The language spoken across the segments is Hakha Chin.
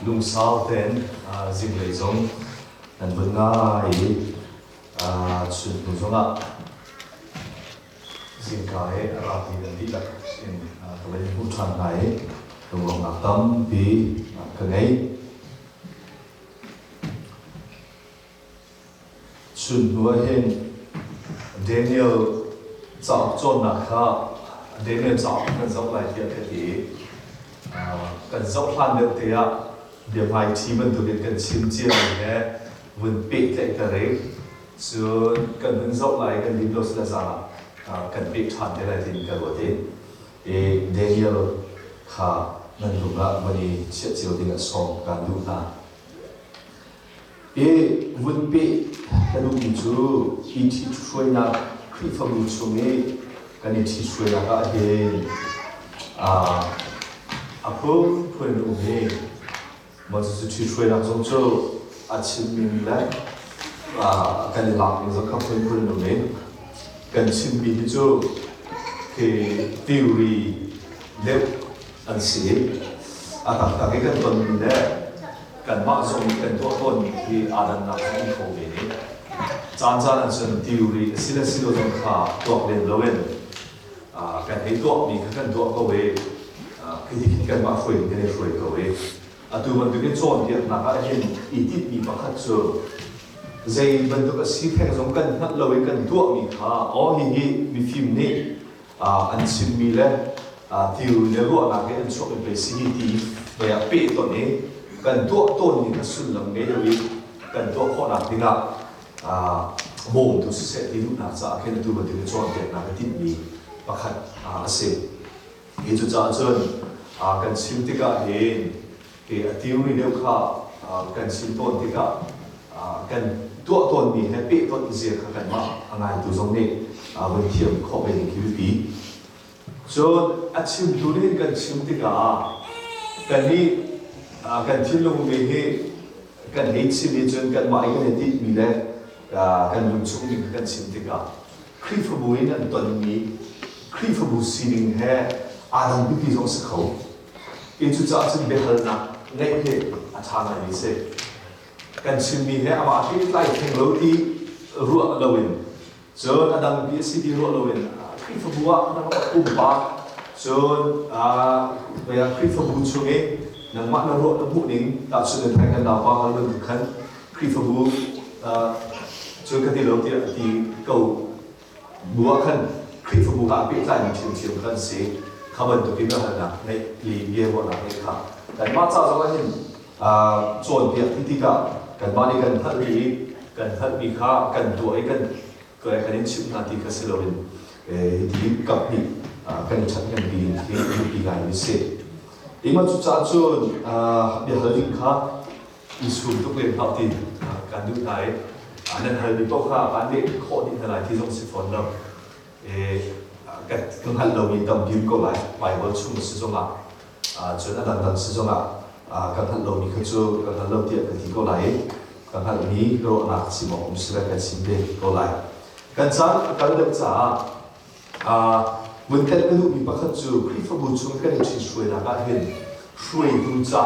Lungsau tein zinglei zong nan vun ngai i chun hnu zongah zingka i a rami nan dihlak in ka van in hmuh ṭhan hna i lunglawmhnak tampi ka ngei. Chun hnu ah hin Daniel cauk cawnnak kha Daniel cauk kan zoh lai tiah ka ti i kan zoh hlan deuh te ah biahmaiṭhi bantukin kan chim ciami he vun pehtlaihter i cun kan hun zoh lai kan lim lo sila zan ah kan peh ṭhan te lai tiin ka ruat i Daniel kha nan lung ah van i chiah cio ding ah sawm kaan duh hna. I vun peh ka duhmi cu hi ṭhithruainak Khrihfabu chung i kan i ṭhithruainak ah hin a phunphun in um i mah cucu ṭhithruainak zong cu a chimning le kan i lak ning zong kha phunphun in um i kan chimmi hi cu khi theory deuh an si. A taktak i kan tonmi le kanmah zong nih kan tuah tawnmi hi aa dannak a um kho men i caancaan ah cun theory a si le si lo zong kha tuak lem loin kan hei tuahmi kha kan tuah ko i khi khin kanmah hruai in kan i hruai ko i atu bantukin cawnpiaknak ah hin i tinhmi pakhat cu zei bantuk a si theng zong kan hngalh lo i kan tuahmi kha aw hihi mifim nih an chimmi le tiu le ruahnak he an chuak in pei si hi ti mei ah pehtonh i kan tuah tawnmi kha sullam ngei lo i kan tuah khawhnak dingah bawmtu siseh ti duhnak caah khin atu bantukin cawnpiaknak a tinhmi pakhat a si. Hi cucaah cun kan chim tikah hin hi a theory deuh kha kan chim tawn tikah kan tuah tawnmi he pehtonh zia kha kanmah a ngaitu zong nih vun thiam khawh ve ding khi biapi. Cun a chimtu nih kan chim tikah kannih kan thinlung mi hi kan hei chim i cun kanmah i kan i tinhmi le kan lungchung ning kha kan chim tikah Khrihfabu in an tonmi Khrihfabu sining he aa dang pipi zong si kho. I cucaah cun biahalnak ngeih hi a ṭha ngaimi a si. Kan chimmi he amah pehtlai theng lo ti ruah loin cun a dangpi a si ti ruah loin Khrihfabu ah pumpak cun Khrihfabu chung i nangmah na ruah na hmuh ning tahchunh in kan naupa hal bantuk khan Khrihfabu cu ka ti lo tiah a ti ko bu ah khan Khrihfabu kha a pehtlaimi ṭhiamṭhiam kha an si. Kha bantukin biahalnak ngeih li biaruahnak ngeih kha kanmah ca zong ah hin cawnpiak ti tikah kanmah nih kan hngalhmi i kan hngalhmi kha kan tuah i kan kan in chimh hna ti kha si loin hiti kaphnih kan i ṭhathnempi ding khi biapi ngaimi a si. Ima cucaah cun biahal ding kha i sum tuk len hlah ti kan duh hna i nan halmi paoh kha kan leh khawh dih hna lai ti zong si fawn lo. Ka hngalh lomi tampi um ko lai. Bible chung si zongah cun a dangdang si zongah ka hngalh lomi kha cu ka hngal lo tiah ka ti ko lai i ka hngalhmi ruahnak chim awk um si le kan chim ve ko lai. Kan caan a kal deuh caah vun telh ka duhmi pakhat cu Khrihfabu chung kan i ṭhithruainak ah hin hruaitu ca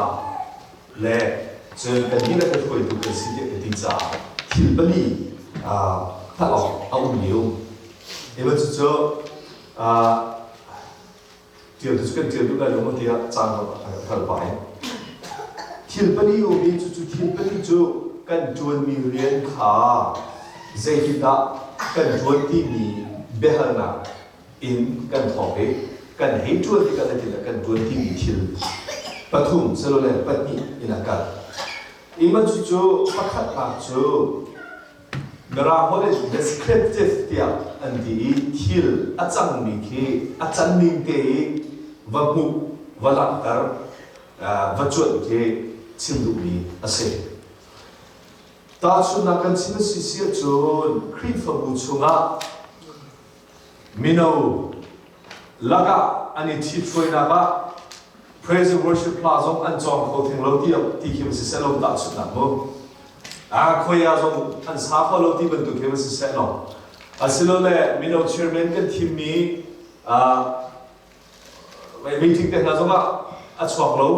le cun kan dihlak i hruaitu kan si tiah ka ti caah thil pali hngalh awk a ummi um. Hi cucu ṭial cu kan ṭial duh lai lo maw tiah caan a kal pah i thil pali um i cucu thil pali cu kan ṭuanmi rian kha zeitindah kan ṭuan timi biahalnak in kan thawk i kan hei ṭuan tikah zeitindah kan ṭuan timi thil pathum silole pahnih in a kal. Ima cucu pakhatnak cu Mirang holh in descriptive tiah an ti i thil a cangmi khi a can ning te i va hmuh, va langhter, va cuanh khi chim duhmi a si. Tahchunhnak kan chim a si si ahcun Khrihfabu chungah mino lakah an i ṭhithruainak ah praise and worship hla zong an cawng kho theng lo ti ti khi si seh lo tahchunhnak mu. Ah khoia zong an sa kho lo ti bantuk khi si seh lo. Asilole mino chairman kan thimmi meeting te hna zongah a chuak lo.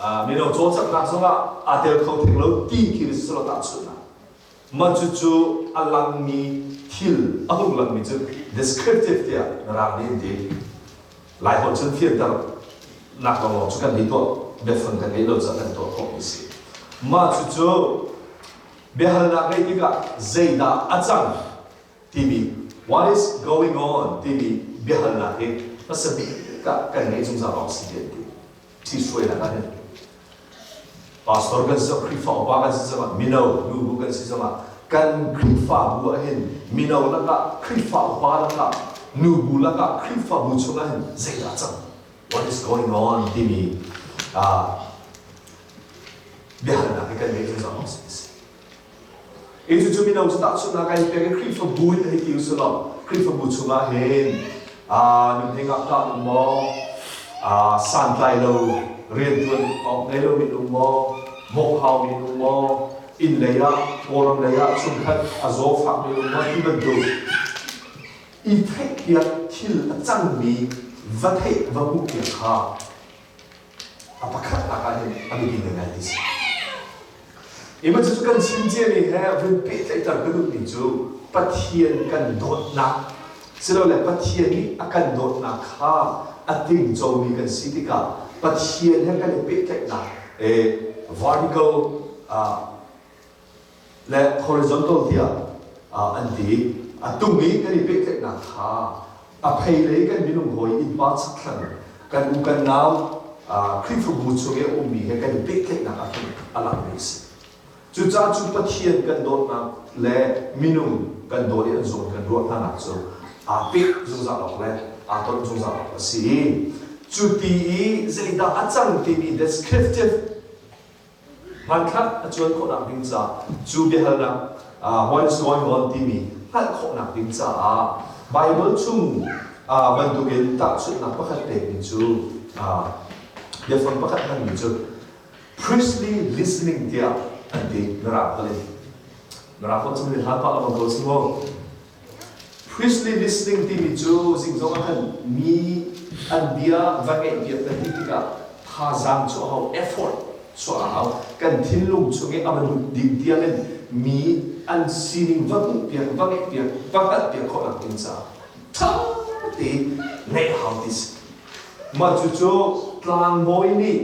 Mino cawlcanghnak zongah aa tel kho theng lo ti khi si selaw tahchunhnak. Mah cucu a langmi thil a hung langmi cu descriptive tiah Mirang nih an ti. Laiholh cun fianter nak lawnglawng cu kan hei tuah biafang kan ngeih lo caah kan tuah khawhmi a si. Mah cucu biahalnak ngeih tikah zeidah a cang timi what is going on timi biahalnak hi hmasa bik ah kan ngeih zungzal awk si ti an ti. Ṭhithruainak ah hin pastor kan si zong Khrihfa upa kan si zongah mino nubu kan si zongah kan Khrihfabu ah hin mino lakah Khrihfa upa lakah nubu lakah Khrihfabu chungah hin zeidah cang what is going on timi biahalnak hi kan ngeih zungzal awk si. Hi cucu mino cu tahchunhnak ah hi pek i Khrihfabu in hei ti usih law Khrihfabu chungah hin nunhing ah tah um maw, santlai lo rianṭuan awk ngei lomi um maw, mawhhau mi um maw, inn lei ah Kawlram lei ah chungkhat a zaw fakmi um maw ti bantuk i theihpiak thil a cangmi va theih va hmuhpiak kha a pakhatnak ah hin a biapi ngaingai ti si. Hi cu kan chim ciami he vun pehtlaihter ka duhmi cu Pathian kan dawtnak silole Pathian nih a kan dawtnak kha a tingcomi kan si tikah Pathian he kan i pehtlaihnak vertical le horizontal tiah an ti. A tung i kan i pehtlaihnak kha a phei lei kan minung hawi innpa chakthlang kan u kan nau Khrihfabu chung i a ummi he kan i pehtlaihnak ah khin a langmi a si. Cucaah cu Pathian kan dawtnak le minung kan dawt i an zawn kan ruah hnanak cu aa peh zungzal awk le aa ton zungzal awk a si. Cu ti i zeidah a cang timi descriptive Hmanthlak a cuan khawhnak ding caah cu biahalnak what is going on timi hngalh khawhnak ding caah Baibal chung bantukin tahchunhnak pakhat pekmi cu biafang pakhat hmanmi cu priestly listening tiah an ti Mirang holh in. Mirang holh cu hlan pah lengmang ko si mu. Priestly listening timi cu zingzong ah khan mi an bia va ngaihpiak kan ti tikah thazaang chuah a hau, effort chuah a hau. Kan thinlung chung i a va lut ding tiangin mi an sining va hmuhpiak, va ngaihpiak, va hngalhpiak khawhnak ding caah ṭha tein ngaih a hau ti si. Mah cucu tlangbawi nih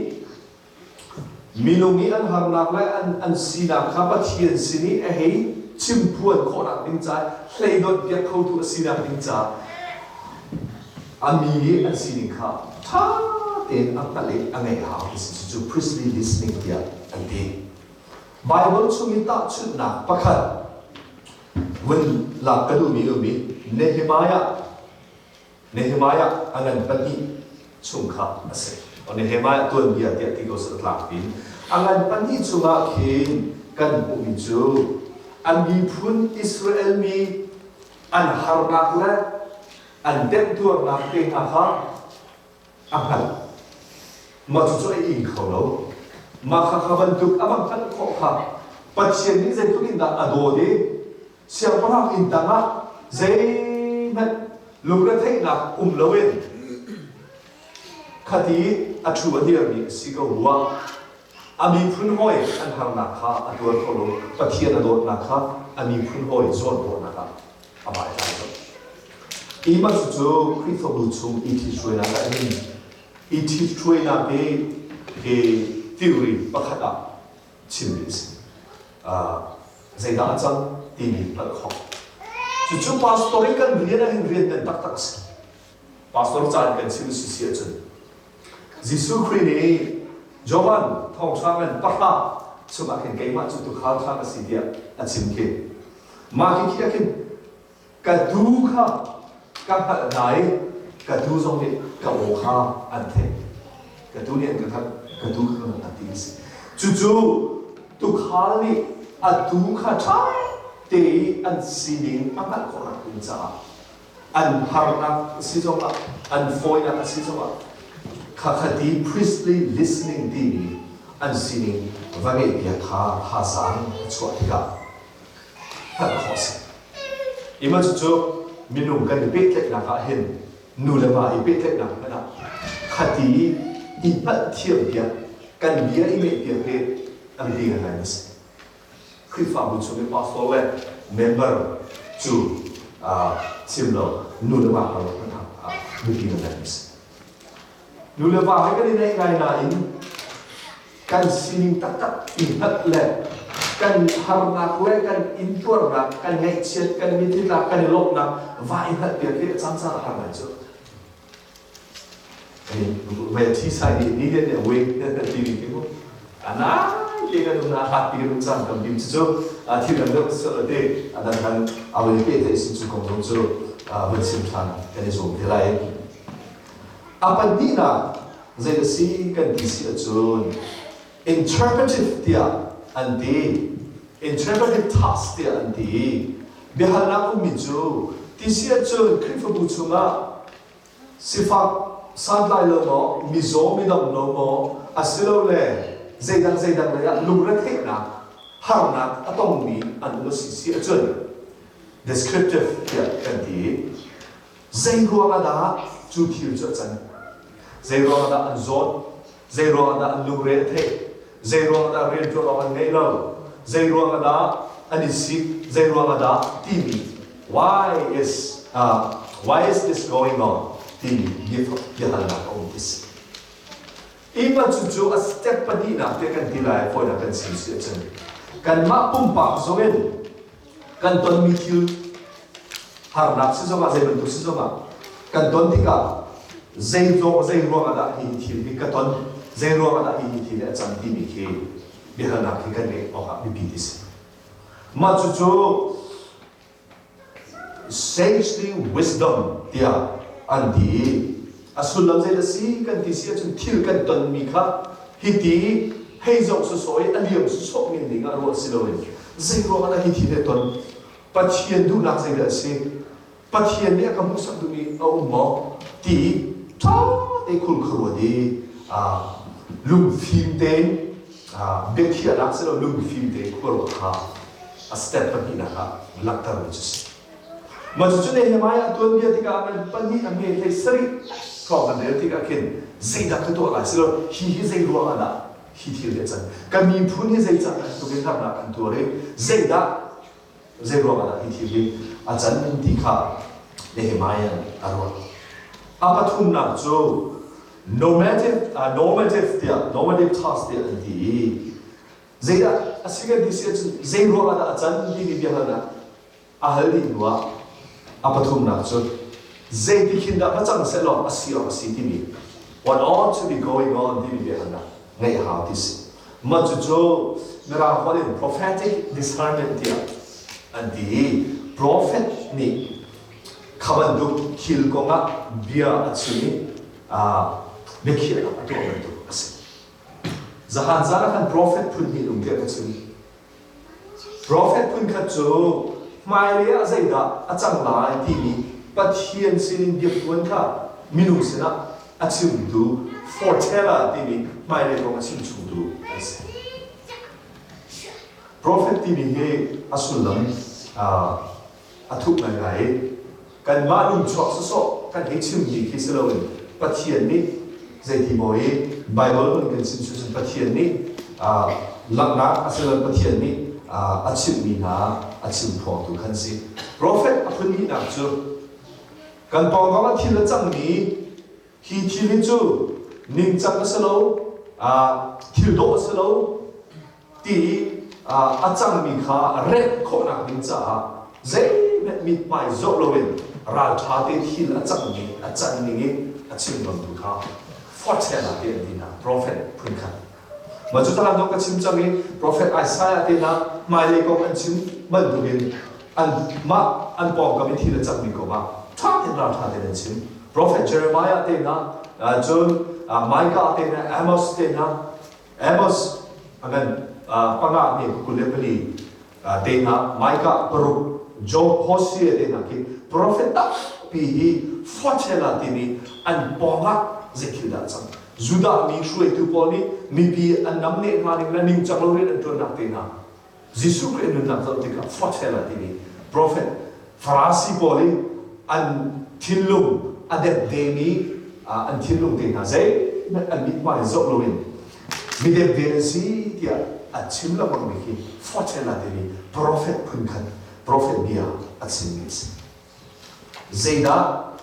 Minung i an harnak le an sinak kha Pathian sin i a hei chimphuan khawhnak ding caah hleidonhpiak khotu a sinak ding caah a mi i an sining kha ṭha tein a hngalh i a ngeih hau ti si. Cucu priestly listening tiah an ti. Baibal chung i tahchunhnak pakhat vun lak ka duhmi um i Nehemiah Nehemiah a ngan pahnih chung kha a si. Nehemiah tuanbia tiah ti ko seh tlak in a ngan pahnih chungah khin kan hmuhmi cu an miphun Israel mi an harnak le an temtuarnak te hna kha a hngalh. Mah cucu a ing kho lo. Mah kha kha bantuk a van hngalh khawh kha Pathian nih zeitluk in dah a dawt i siangpahrang inn tangah zeihmanh lungretheihnak um loin khati a ṭhu a dirmi a si ko rua. A miphun hawi an harnak kha a tuar kho lo. Pathian a dawtnak kha a miphun hawi zawnruahnak ah a vai tlai lo. Hi cu Khrihfabu chung i ṭhithruainak ah hin i ṭhithruainak hi hi theory pakhat ah chimmi a si. Zeidah a cang timi hngalh khawh. Cucu pastor i kan rian ah hin rian ngan taktak a si. Pastor ca in kan chim si si ahcun Jesuh Khrih nih Johan thawngṭha ngan pahra chungah khin keimah cu tuukhal ṭha ka si tiah a chim khi. Mah khi khi ah khin ka tuu kha ka hngalh hna i ka tuu zong nih ka aw kha an theih. Ka tuu nih an ka hngalh, ka tuu kha ka hngalh ti a si. Cucu tuukhal nih a tuu kha ṭha te i an sining a hngalh khawhnak ding caah an harnak a si zongah an fawinak a si zongah khakhat i priestly listening timi an sining va ngeihpiak kha thazaang a chuah tikah hngalh khawh a si. Ima cucu minung kan i pehtlaihnak ah hin nu le va i pehtlaihnak hmanh ah khati i hngalhthiam piak. Kan bia i ngaihpiak hi a biapi ngaingai a si. Khrihfabu chung i pastor le member cu chim lo nu le va karlak hmanh ah biapi ngaingai a si. Nu le va he kan i naih ngai nain kan sining taktak i hngalh le kan harnak le kan intuarnak, kan ngaihchiat, kan mithitlak, kan i lawmhnak va i hngalhpiak hi a caancaan a har ngai cu. Ve thi sai nih ni le nih we ti mi khi mu anai te kan um na hlat pi kan um cang tam bim cu thil dang deuh se te adan kan awai pe te sin chu kong zong cu van sim than kan i zuam te lai. A pahnihnak zei a si kan ti si ahcun interpretive tiah an ti. Interpretive task tiah an ti. Biahalnak ummi cu ti si ahcun Khrihfabu chungah sifak santlai lo maw, mizaw midam lo maw, asilole zeidang zeidang lei ah lungretheihnak, harnak a tongmi an um a si si ahcun descriptive tiah kan ti. Zei ruangah dah cu thil cu a can? Zei ruangah dah an zawt? Zei ruangah dah an lungre a theih? Zei ruangah dah rianṭuan awk an ngeih lo? Zei ruangah dah an i sik? Zei ruangah dah timi why is why is this going on timi biahalnak a um ti si. Ipa cu a step pahnihnak te kan ti lai fawinak kan sim si ahcun kanmah pumpak zongin kan tonmi thil harnak si zongah zei bantuk si zongah kan ton tikah zei zei ruangah dah hi thil hi ka ton, zei ruangah dah hi thil hi a cang timi khi biahalnak hi kan ngeih awkah biapi ti si. Mah cucu sagely wisdom tiah an ti i a sullam zei a si kan ti si ahcun thil kan tonmi kha hiti hei zoh sawsawh i a liam sawsawh men ding ah ruah si loin zei ruangah dah hi thil hi ton, Pathian duhnak zeidah a si, Pathian nih a ka hmuhsak duhmi a um maw ti ṭha te khul kha ruat i lungfim tein biakhiahnak si lo lungfim tein khua ruah kha a step pahnihnak ah langhtermi cu si. Mah cucu Nehemiah a tuanbia tikah ngan pahnih a hme hlei sarih hrawng kan rel tikah khin zeidah ka tuah lai si lo hi hi zei ruangah dah hi thil hi a can, ka miphun hi zeicah bantuk in harnak an tuar i zeidah zei ruangah dah hi thil hi a can ti kha Nehemiah nih a ruah. A pathumnak cu normative, normative tiah normative task tiah an ti i zeidah a si kan ti si ahcun zei ruangah dah a can timi biahalnak a hal dih hnuah a pathumnak cu zeiti khin dah va cang sehlaw a si awk a si timi what ought to be going on timi biahalnak ngeih a hau ti si. Mah cucu Mirang holh in prophetic discernment tiah an ti i prophet nih kha bantuk thil kongah bia a chim i biakhiahnak a tuah bantuk a si. Zahan zan ah khan prophet phun hnih um tiah ka chim. Profet phunkhat cu hmailei ah zeidah a cang lai timi Pathian sinin biaphuan kha minung sinah a chimtu foreteller timi hmailei kong a chimchungtu an si. Profet timi hi a sullam a thuk ngaingai i kanmah lungchuak sawsawh kan hei chimmi khi si loin Pathian nih zeiti maw i Baibal hmun kan chim cu Pathian nih langhnak asiloah Pathian nih a chimhmi hna a chim phuangtu khan si. Profet a phun hnihnak cu kan pawngkam ah thil a cangmi hi thil hi cu ningcang a si lo, thil dawh a si lo, ti i a cangmi kha remh khawhnak ding caah zeihmanh mithmai zoh loin ralṭha te thil a cangmi a can ning i a chim tawntu kha forchel ah ti an ti hna, prophet phunkhat. Mah cu tahan ka chim cang i prophet Isaiah te hna hmailei kong an chim bantukin an mah an pawngkam i thil a cangmi kong ah ṭha tein ralṭha tein an chim. Prophet Jeremiah te hna, cun Micah te hna, Amos te hna, Amos a ngan panga ne 24 te hna, Micah paruk, Job, Hosea te hna khi prophet tampi hi forteller timi an pawngah zeithil dah cang. Judah mi hruaitu pawl nih mipi an namneh hna ning le ningcang lo rian an ṭuannak te hna Jesuh Khrih nunnak zoh tikah forteller timi prophet Farasi pawl i an thinlung a depdemi an thinlung te hna zeihmanh an mithmai zoh loin. Midep ve nan si tiah a chim lengmang mi khi fortune timi prophet phunkhat prophet bia a chimmi a si. Zeidah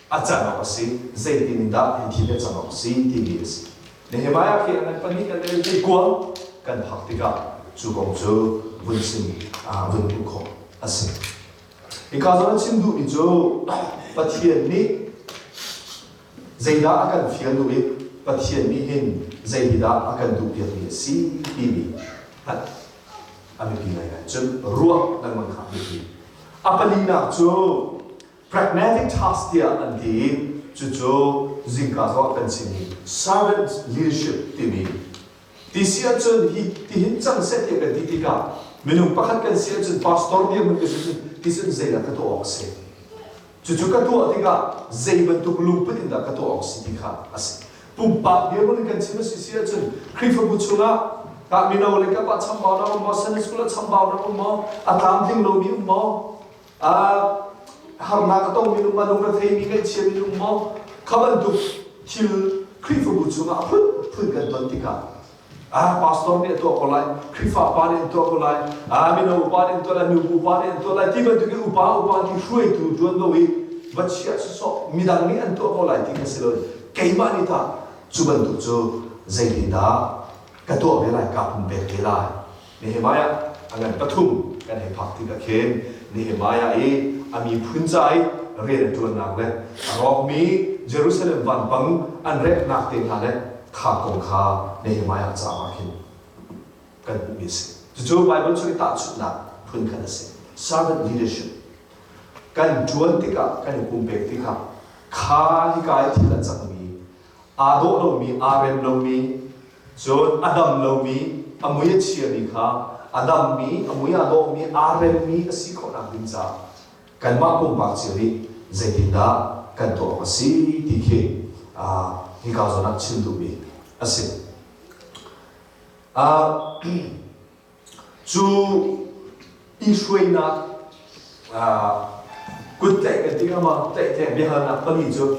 a can awk a si, zeitin in dah hi thil a cang awk a si timi a si. Nehemiah khi a ngan pahnih kan rel ti kuang kan phak tikah cu kong cu vun chim vun hmuh khawh a si. Hika zawn a chim duhmi cu Pathian nih zeidah a kan fial duh i Pathian nih hin zeidah a kan duhpiakmi a si timi hngalh a biapi ngaingai. Cun ruah lengmang kha a biapi. A palinak cu pragmatic task tiah an ti i cucu zingka zong kan chimmi servant leadership timi Ti si ahcun hi tihin cang seh tiah kan ti tikah minung pakhat kan si ahcun pastor dirhmun ka si cun ti cun zeidah ka tuah awk a si? Cucu ka tuah tikah zei bantuk lungput in dah ka tuah awk a si ti kha a si. Pumpak dirhmun in kan chim a si si ahcun Khrihfabu chungah tah mino le kap ah chambaunak um maw, Sunday school ah chambaunak um maw, a tlamtling lomi um maw, harnak a tongmi um maw, lungretheimi ngaihchiami um maw, kha bantuk thil Khrihfabu chungah a phunphun kan ton tikah ah pastor nih a tuah ko lai, Khrihfa pa nih an tuah ko lai, ah mino upa nih an tuah lai, nubu upa nih an tuah lai ti bantukin upa upa ti hruaitu ṭuanvo i va chiah sawsawh midang nih an tuah ko lai ti kha si loin keimah nih tah cu bantuk cu zeitindah ka tuah ve lai, kaa pumpek ve lai. Nehemiah a ngan pathum kan hei phak tikah khin Nehemiah i a miphun ca i rian a ṭuannak le a rawkmi Jerusalem vanpang an renghnak te hna le kha kong kha Nehemiah caah khin kan hmuhmi a si. Cucu Baibal chung i tahchunhnak phun khat a si. Servant leadership. Kan ṭuan tikah, kan i pumpek tikah kha hika i thil a cangmi aa dawh lomi, aa rem lomi, cun a dam lomi, a mui a chiami kha a dammi, a mui aa dawhmi, aa remmi a si khawhnak ding caah kanmah pumpak cio nih zeitindah kan tuah awk a si ti khi hika zawn ah chim duhmi a si. Cu i hruainak kut tlaih kan ti hnga ma tlaihtleng biahalnak pali cu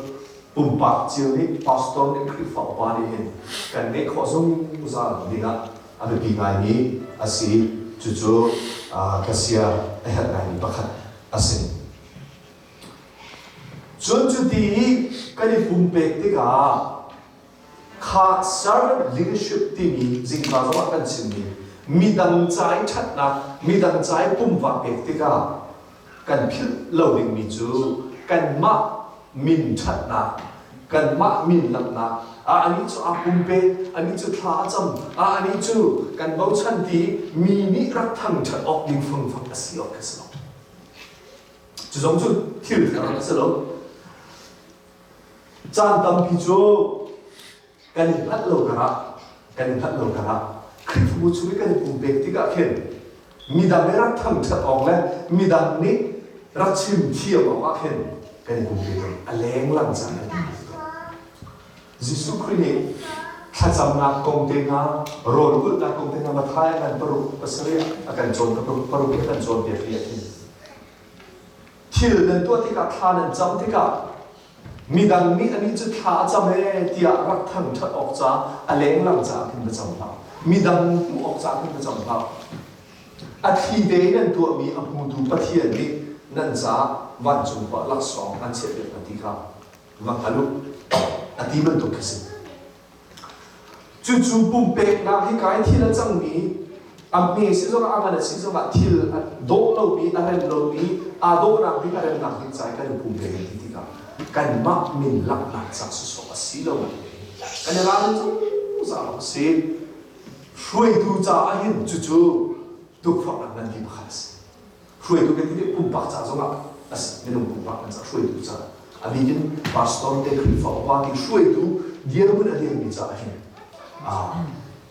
pumpak cio nih pastor nih Khrihfa upa nih hin kan ngeih khawh zungzal dingah a biapi ngaimi a si. Cucu ka sia a herh ngaimi pakhat a si. Cun cuti i kan i pumpek tikah Kha servant leadership timi zingka zongah kan chimmi midang ca i ṭhatnak, midang ca i pumpak pek tikah kan philh lo dingmi cu kanmah min ṭhatnak, kanmah min langhnak, ah anih cu aa pumpe, anih cu thla a cam, ah anih cu kan bochan ti mi nih rak thangṭhat awk ding fangfang a si awk khi si lo. Cu zong cu thil thar a si lo. Caan tampi cu kan i hngalh lo karah kan i hngalh lo karah Khrihfabu chung i kan i pumpek tikah khin midang nih rak thangṭhat awk le midang nih rak chim thiam awk ah khin kan i pumpek tawn. A lenglang caan kan i pumpek tawn. Jesuh Khrih nih thlacamnak kong te hna, rawl ulhnak kong te hna Matthai ah kan paruk pasarih a kan cawn paruk a kan cawnpiak hi ah khin Thil nan tuah tikah thla nan cam tikah midang nih anih cu thla a cam ee tiah rak thangṭhat awk ca a lenglang caah khin va cam hlah. Midang hmuh awk caah khin va cam hlah. A thli tein nan tuahmi a hmutu Pathian nih nan caah vancung khua laksawng an chiahpiak hna ti kha va hngal u. A ti bantuk khi si. Cucu pumpeknak hi kai thil a cangmi a hme si zongah a ngan a si zongah thil a dawh lomi a rem lomi aa dawhnak ding a remnak ding ca i kan i pumpek an ti tikah kanmah min langhnak ca sawsawh a si lo kan i ralrin zungzal awk a si. Hruaitu caah hin cucu tukforhnak nganpi pakhat a si. Hruaitu kan ti tik pumpak ca zongah a si minung pumpak kan ca hruaitu ca a bik in pastor te Khrihfa upa ti hruaitu dirhmun a dirmi caah hin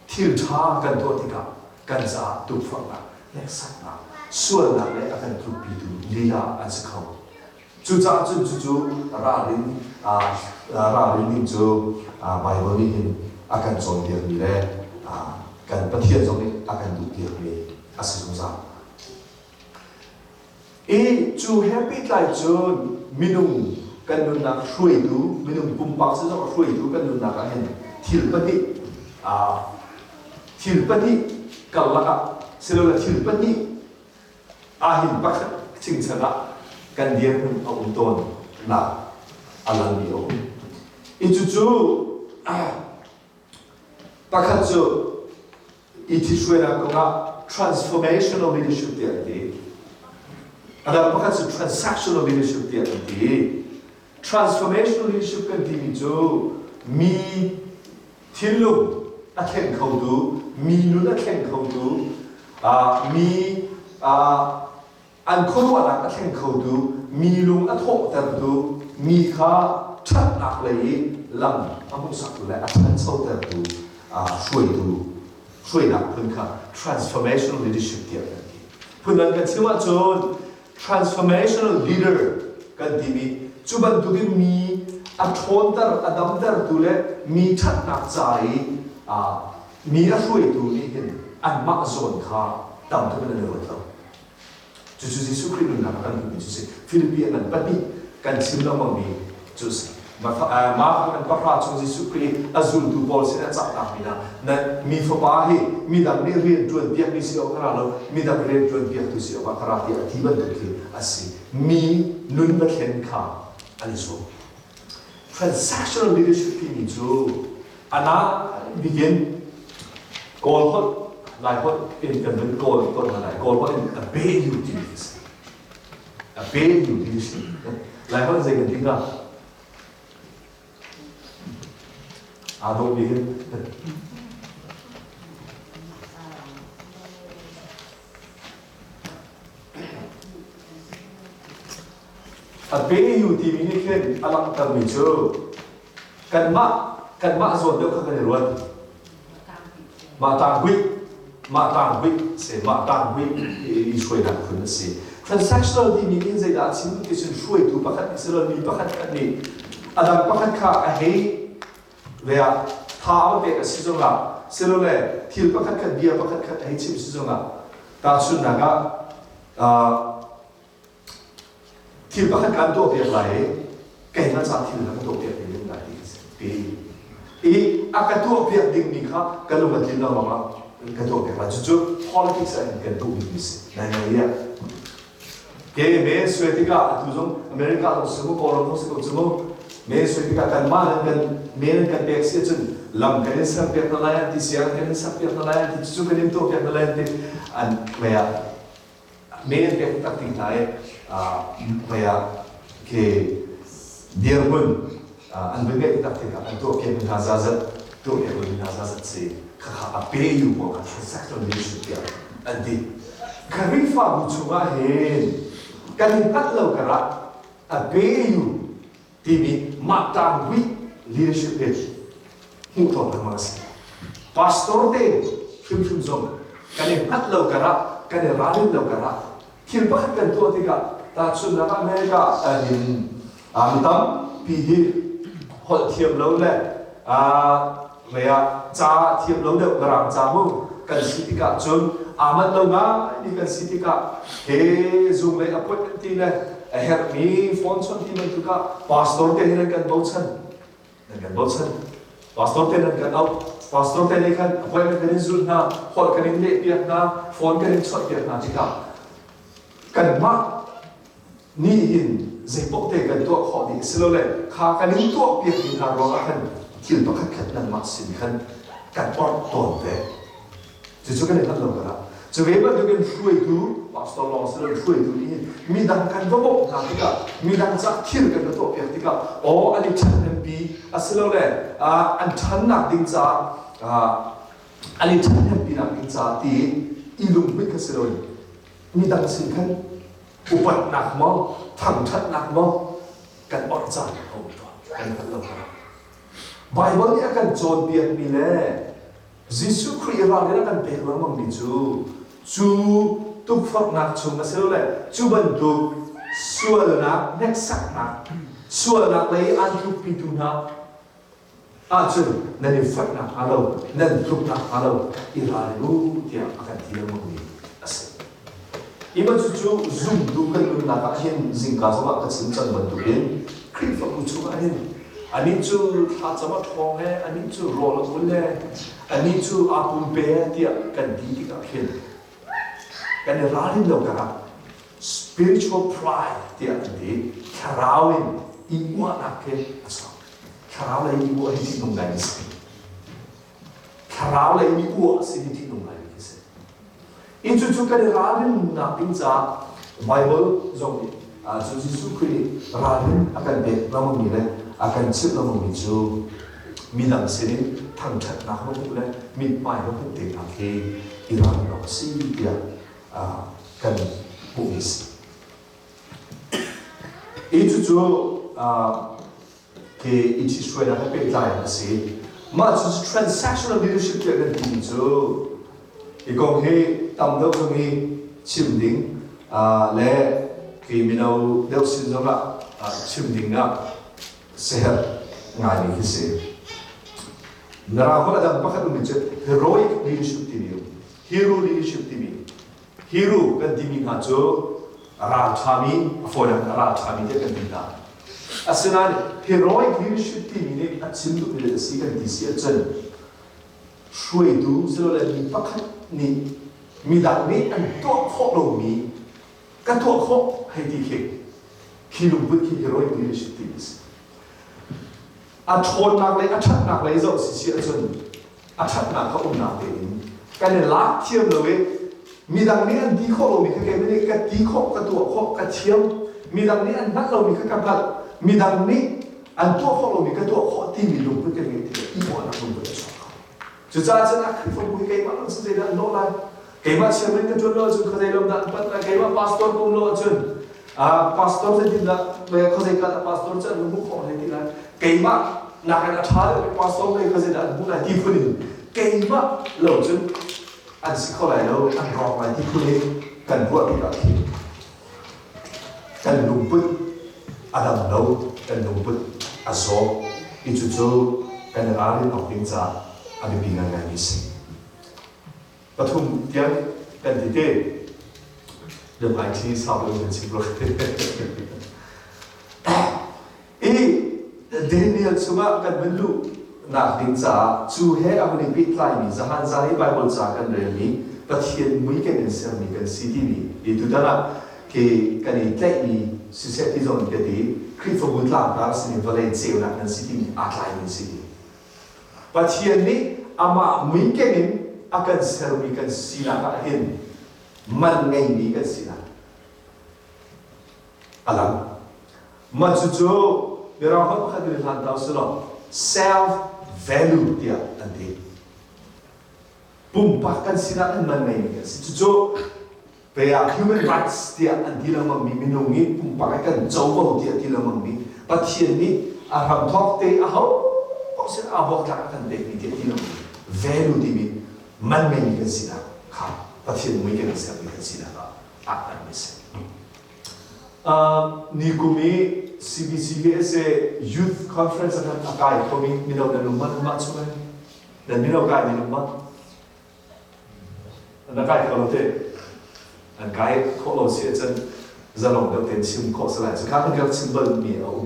thil ṭha kan tuah tikah kan caah tukforhnak hneksaknak sualnak le a kan tlukpitu lila an si kho. Cucaah cun cucu ralrin ralrin ding cu Baibal nih hin a kan cawnpiakmi le kan Pathian zong nih a kan duhpiakmi a si zungzal. I cu he pehtlai cun minung kan nunnak hruaitu, minung pumpak si zong hruaitu kan nunnak ah hin thil pahnih. Thil pahnih karlak ah silole thil pahnih ahhin pakhat chingchan ah kan dirhmun a um tawn nak a langmi a um. I cucu pakhat cu i ṭhithruainak kongah transformational leadership tiah an ti. A dang pakhat cu transactional leadership tiah an ti. Transformational leadership kan timi cu mi thinlung a thleng khotu, mi nun a thleng khotu, mi an khuaruahnak a thleng khotu, mi lung a thawhtertu, mi kha ṭhatnak lei i lam a hmuhsaktu le a ṭhanchotertu hruaitu hruainak phun kha transformational leadership tiah kan ti. Phundang kan chim ahcun transformational leader kan timi cu bantukin mi a ṭhawnter, a damtertu le mi ṭhatnak ca i mi a hruaitu nih hin anmah zawn kha tam tuk in an i ruat lo. Cucu Jesuh Khrih nunnak a kan hmuhmi cu si. Filipi a ngan pahnih kan chim lengmangmi cu si. Mah kan pahra chung Jesuh Khrih a zultu pawl sin a cahtak mi hna na mi fapa hi midang nih rian ṭuan piakmi si awk a ra lo, midang rian ṭuan piaktu si awk ah ka ra tiah a ti bantuk khi a si. Mi nun va thlen kha an i zuam. Transactional leadership timi cu ana bikin Kawl holh Lai holh in kan vun kawl tawn hna lai. Kawl holh in a be timi a si. A be timi a si. Lai holh zei kan ti hnga? Aa dawh bik in. A be timi nih khin a langhtermi cu kanmah kanmah zawn deuh kha kan i ruat. Mah tanghuih mah tanghuih si mah tanghuih i hruainak phun a si. Transactional timi in zeidah a chim ti cun hruaitu pakhat nih silo mi pakhat khat nih a dang pakhat kha a hei ve ah tha a pek a si zongah silole thil pakhat khat bia pakhat khat a hei chim si zongah tahchunhnak ah Thil pakhat kaan tuahpiak lai i keimah ca thil na ka tuahpiak ding in lai ti ka si. I a ka tuahpiak dingmi kha ka lung a tlin lo ruangah ka tuahpiak lai. Cucu politics ah hin kan duhmi si. Nai ngai ah. Ke me sui tikah atu zong America zong si mu Kawlram zong si ko cu mu me sui tikah kanmah nan kan me nan kan pek si ahcun lam kan in serpiak hna lai an ti siang kan in sakpiak hna lai an ti cucu kan in tuahpiak hna lai an ti an mei ah men pek tak ti hna i hmai ah khi dirhmun an va ngeih tak tikah an tuahpiak hna zazat tuahpiak hna zazat si khakha a pe yu pawl kha transactional leadership tiah an ti. Khrihfabu chungah hin kan i hngalh lo karah a pe yu timi mah tanghuih leadership hi hmuh tawn lengmang a si. Pastor te hrimhrim zong kan i hngalh lo karah kan i ralrin lo karah thil pakhat kan tuah tikah tahchunhnak ah America in mi tampi hi holh thiam lo le mei ah ca thiam lo deuh mirang ca mu kan si tikah cun aa manh lo ngai mi kan si tikah he zung lei appointment ti le a herhmi phone chawnh ti bantuk ah pastor te hin an kan bochan nan kan bochan pastor te nan kan auh pastor te nih khan appointment kan in zulh hna holh kan in leh piak hna phone kan in chawnh piak hna tikah kanmah nih hin zeipaoh te kan tuah khawh dih silole kha kan in tuah piak mi hna ruangah khan thil pakhat khat nangmah sin khan kan orh tawn ve Cucu kan i hngalh lo karah cu ve bantukin hruaitu pastor lawng si loin hruaitu nih hin midang kan va bawmh hna tikah midang cah thil kan va tuahpiak tikah aw an i ṭhathnempi asilole an ṭhannak ding caah an i ṭhathnempi nak ding caah ti i lunghmuih kha si loin midang sin khan upatnak maw thangṭhatnak maw kan orh caan a um tawn kan hngalh lo karah Baibal nih a kan cawnpiakmi le Jesuh Khrih ralrin a kan pek lengmangmi cu cu tukforhnak chung asilole cu bantuk sualnak hneksaknak sualnak lei aan tlukpitu hna ahcun nan i foih nakhnga lo nan tluk nakhnga lo i ralring u tiah a kan ti lengmangmi a si. Ima cucu zumtu kan nunnak ah hin zingka zongah ka chim cang bantukin Khrihfabu chungah hin. Anih cu thlacam a ṭhawng he, anih cu rawl a ul he, anih cu aa pumpe he tiah kan ti tikah khin kan i ralrin lo karah spiritual pride tiah an ti. Thlarau in i uahnak khi a chuak. Thlarau lei i uah hi ṭihnung ngai a si. Thlarau lei i uah si hi ṭihnung ngai a si. I cucu kan i ralrinnak ding caah Bible zong nih cu Jesuh Khrih nih ralrin a kan pek lengmangmi le a kan chimh lengmangmi cu midang sinin thangṭhatnak va hmuh le mithmai va hmuh te hna khi i ralrin awk a si tiah kan hmuhmi a si. I cucu khi i ṭhithruainak he pehtlai in a si. Mah cu transactional leadership tiah kan timi cu hi kong hi tam deuh zong hi chim ding le khi mino deuh sin zongah chim ding ah siaherh ngaimi khi si. Mirang holh a dang pakhat ummi cu heroic leadership timi um. Hero leadership timi. Hero kan timi hna cu a ralṭhami, a fawinak in a ralṭhami tiah kan ti hna. Asinain heroic leadership timi nih a chim duhmi a si kan ti si ahcun hruaitu silole mi pakhat nih midang nih an tuah khawh lomi ka tuah khawh hei ti khi khi lungput khi heroic leadership timi a si. A ṭhawnnak lei a ṭhatnak lei zoh si si ahcun a ṭhatnak kha umnak tein kan i lak thiam lo i midang nih an ti khawh lomi kha keimah nih ka ti khawh ka tuah khawh ka thiam midang nih an hngalh lomi kha ka hngalh midang nih an tuah khawh lomi ka tuah khawh timi lungput kan ngeih tikah i uahnak lungput a chuak kho cucaah cun a Khrihfabu hi keimah lawng sin zeidah an lawh lai keimah chairman ka ṭuan lo ahcun khuazei lam dah an panh lai keimah pastor ka um lo ahcun pastor zeitindah khuazei ka dah pastor cu an hmuh khawh hlei ti lai keimah nakin a ṭha deuhmi pastor lei khuazei dah an hmuh lai ti phun in keimah lo cun an si kho lai lo an rawk lai ti phun in kan ruah tikah khin kan lungput a dam lo kan lungput a zaw i cucu kan i ralrin awk ding caah a biapi ngaingaimi a si. Pathum tiang kan ti te. Biahmaiṭhi sau deuh kan chim rua. I Daniel chungah kan van luh nak ding caah cu he a hun i pehtlaimi zahan zan i Bible ca kan relmi Pathian mui kan in sermi kan si timi i tutan ah khi kan i tlaihmi siseh ti zong in ka ti Khrihfabu tlangtar sinin vawlei ceunak nan si timi aa tlaimi si. Pathian nih amah muikeng in a kan sermi kan sinak ah hin man ngeimi kan sinak a lang. Mah cucu Mirang holh pakhat in hlan ta usih self value tiah an ti. Pumpak kan sinak in man ngeimi kan si. Cucu Kei ah human rights tiah an ti lengmangmi minung nih pumpak i kan covo tiah ti lengmangmi Pathian nih a hramthawk te aho paoh sin aa buaktlak a kan pekmi tiah ti lengmangmi value timi man ngeimi kan sinak kha Pathian mui kan i sermi kan sinak ah aa hngatmi a si. Nikum i CBCUSA Youth Conference ah khan a kai khomi mino nan um ma nan mah chung in nan mino kai nan um ma? Na kai kho lo te. An kai khawh lo si ahcun zalong deuh tein chim khawh si lai. Cuka kan rak chim balmi a um.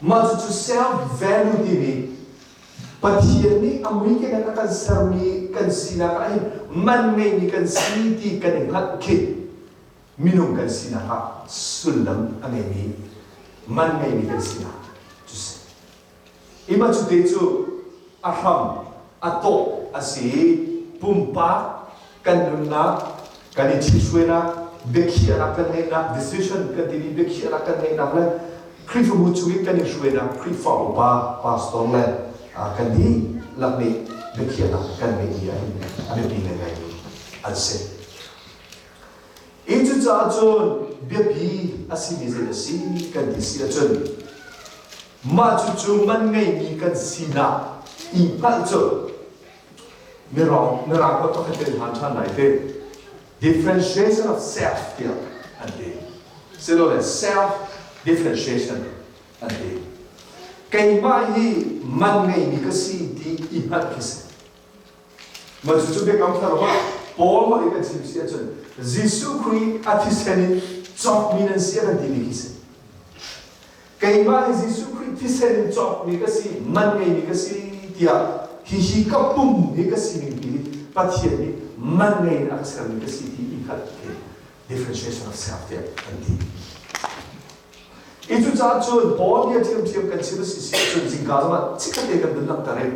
Mah cucu self value timi Pathian nih a mui ke a kan sermi kan sinak ah hin man ngeimi kan si ti kan i hngalh khi minung kan sinak ah sullam a ngeimi man ngeimi kan sinak cu si. Ima cute cu a hram a tawh a si i pumpak kan nunnak, kan i ṭhithruainak, biakhiahnak kan ngeihnak, decision kan timi biakhiahnak kan ngeihnak le Khrihfabu chung i kan i hruainak Khrihfa upa, pastor le kan dihlak nih biakhiahnak kan ngeihmi ah hin a biapi ngaingaimi an si. I cucaah cun biapi a simi zei a si kan ti si ahcun mah cucu man ngeimi kan sinak i hngalh cu mirang mirang holh pakhat in hlan ṭhan lai te differentiation of self tiah an ti silole self differentiation an ti keimah hi man ngeimi ka si ti i hngalh khi si Mah cucu biakam thar ah Paul holh in kan chim si ahcun Jesuh Khrih a thisen in cawkmi nan si a kan timi khi si. Keimah hi Jesuh Khrih thisen in cawkmi ka si, man ngeimi ka si tiah hihi ka pum hi ka sining hi Pathian nih man ngei in a ka sermi ka si ti i hngalh khi differentiation of self tiah an ti. I cucaah cun Paul bia ṭhiamṭhiam kan chim a si si ahcun zingka zongah chikkhatte kan vun langhter i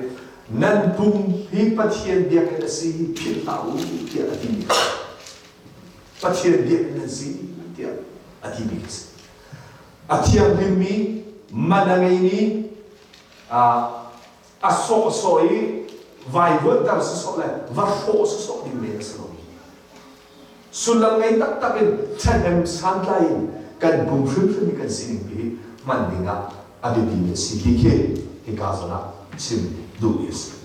nan pum hi Pathian biakinn a si hi philh hlah u tiah a timi kha Pathian biakinn nan si tiah a timi kha si. A thianghlimmi, man a ngeimi, a sawhsawh i vaivuanhter sawsawh le va hrawh sawsawh ding men a si lo. Sullam ngei taktak in ṭhahnem santlai in kan pum hrimhrim i kan sining pi hi hman dingah a biapimi a si ti khi hika zawn ah chim duhmi a si.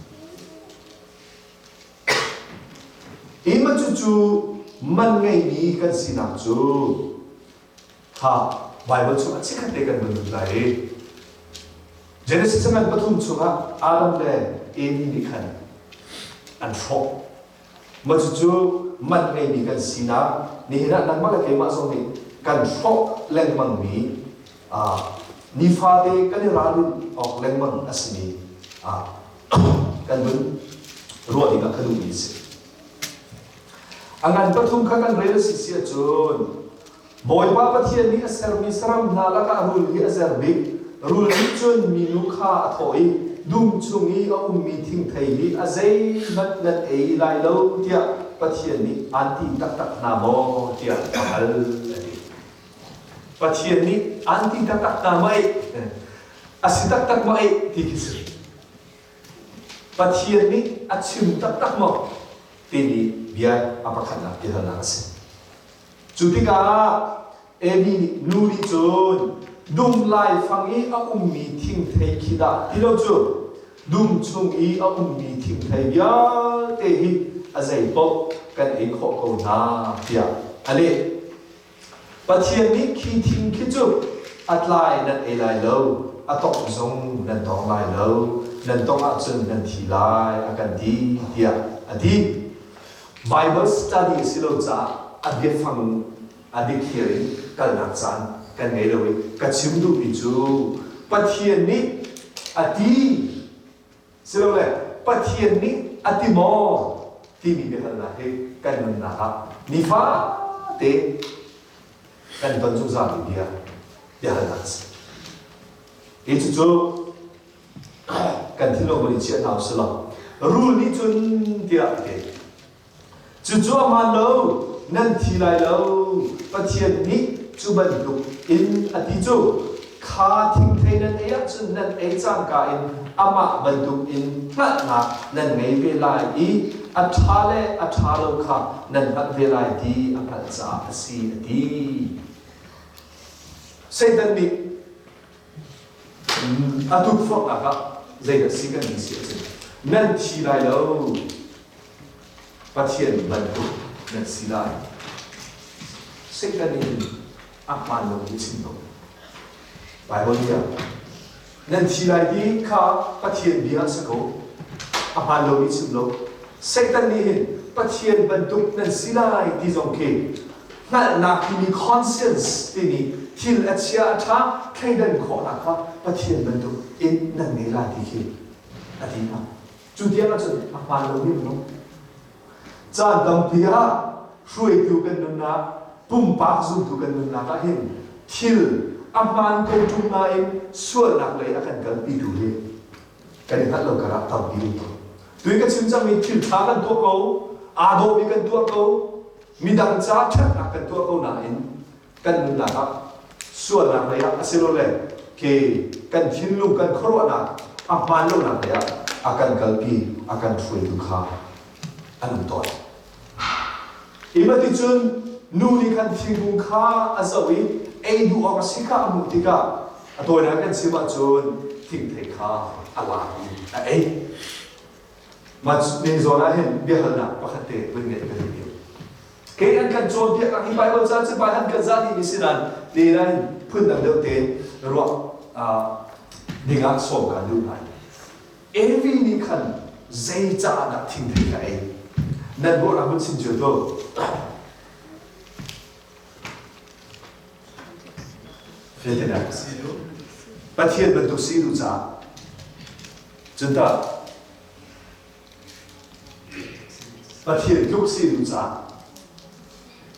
Ima cucu man ngeimi kan sinak cu kha Baibal chungah chikkhat te kan vun lut lai i Genesis caman pathum chungah Adam le Evi nih khan an hrawh. Mah cucu man ngeimi kan sinak nihin ah nangmah le keimah zong nih kan hrawh lengmangmi nifate kan i ralrin awk lengmang a simi kan vun ruah ding ah ka duhmi a si. A ngan pathum kha kan rel a si si ahcun Bawipa Pathian nih a sermi saram hna lakah rul hi a zer bik. Rul nih cun minu kha a thawh i dum chung i a ummi thingthei hi a zeihmanh nan ei lai lo tiah Pathian nih aan ti taktak hna maw tiah a hal a ti. Pathian nih aan ti taktak hna maw ei? A si taktak maw ei ti khi si. Pathian nih a chim taktak maw timi bia a pakhatnak biahalnak a si. Cu tikah Evi nih nu nih cun dum laifang i a ummi thingthei khi dah ti lo cu dum chung i a ummi thingthei vialte hi a zeipaoh kan ei khawh ko hna tiah a leh. Pathian nih khi thing khi cu a tlai nan ei lai lo, a tawngh zong nan tawng lai lo, nan tawngh ahcun nan thi lai a kan ti tiah a ti. Bible study a si lo caah a biafang a dikthliar in kalnak caan kan ngei lo i ka chim duhmi cu Pathian nih a ti silole Pathian nih a ti maw timi biahalnak hi kan nunnak ah nifate kan ton zungzalmi bia biahalnak a si. Hi cucu kan thinlung van i chiah hna usih law rul nih cun tiah a ti. Cucu a hmaan lo, nan thi lai lo. Pathian nih cu bantuk in a ti cu kha thingthei nan ei ahcun nan ei cangka in amah bantuk in hngalhnak nan ngei ve lai i a ṭha le a ṭha lo kha nan hngalh ve lai ti a hngalh caah a si a ti. Satan nih a tukforhnak ah zeidah si kan ti si ahcun nan thi lai lo Pathian bantuk nan si lai. Satan in a hmaan lomi chim lo. Baibal bia nan thi lai ti kha Pathian bia a si ko. A hmaan lomi chim lo. Satan nih hin Pathian bantuk nan si lai ti zong khi hngalhnak timi conscience timi thil a chia a ṭha thleidan khawhnak kha Pathian bantuk in nan ngei lai ti khi a ti hna. Cu tiang ahcun a hmaan lomi minung. Caan tampi ah hruaitu kan nunnak, pumpak zumtu kan nunnak ah hin thil a hmaan ko ṭung nain sualnak lei a kan kalpitu hi kan i hngalh lo karah tampi um ko. Tui ka chim cangmi thil ṭha kan tuah ko, aa dawhmi kan tuah ko, midang ca ṭhatnak kan tuah ko nain kan nunnak ah sualnak lei ah asilole ke kan thinlung kan khuaruahnak a hmaan lonak lei ah a kan kalpi a kan hruaitu kha an um tawn. Imati cun nu nih khan thingkung kha a zoh i ei duh awk a si kha a hmuh tikah a tawinak kan chim ahcun thingthei kha a lak i a ei. Mah zawn ah hin biahalnak pakhat te vun ngeih ka duh deuh. Kei an kan cawnpiak hi Bible ca cu Bible kan za dih mi si nain nain phundang deuh tein ruah dingah sawm kan duh hna. Evi nih khan zei caah dah thingthei kha ei? Nan ruahnak hun chim cio tuah. Fetenak. Pathian bantuk si duh caah. Cun tah Pathian tluk si duh caah.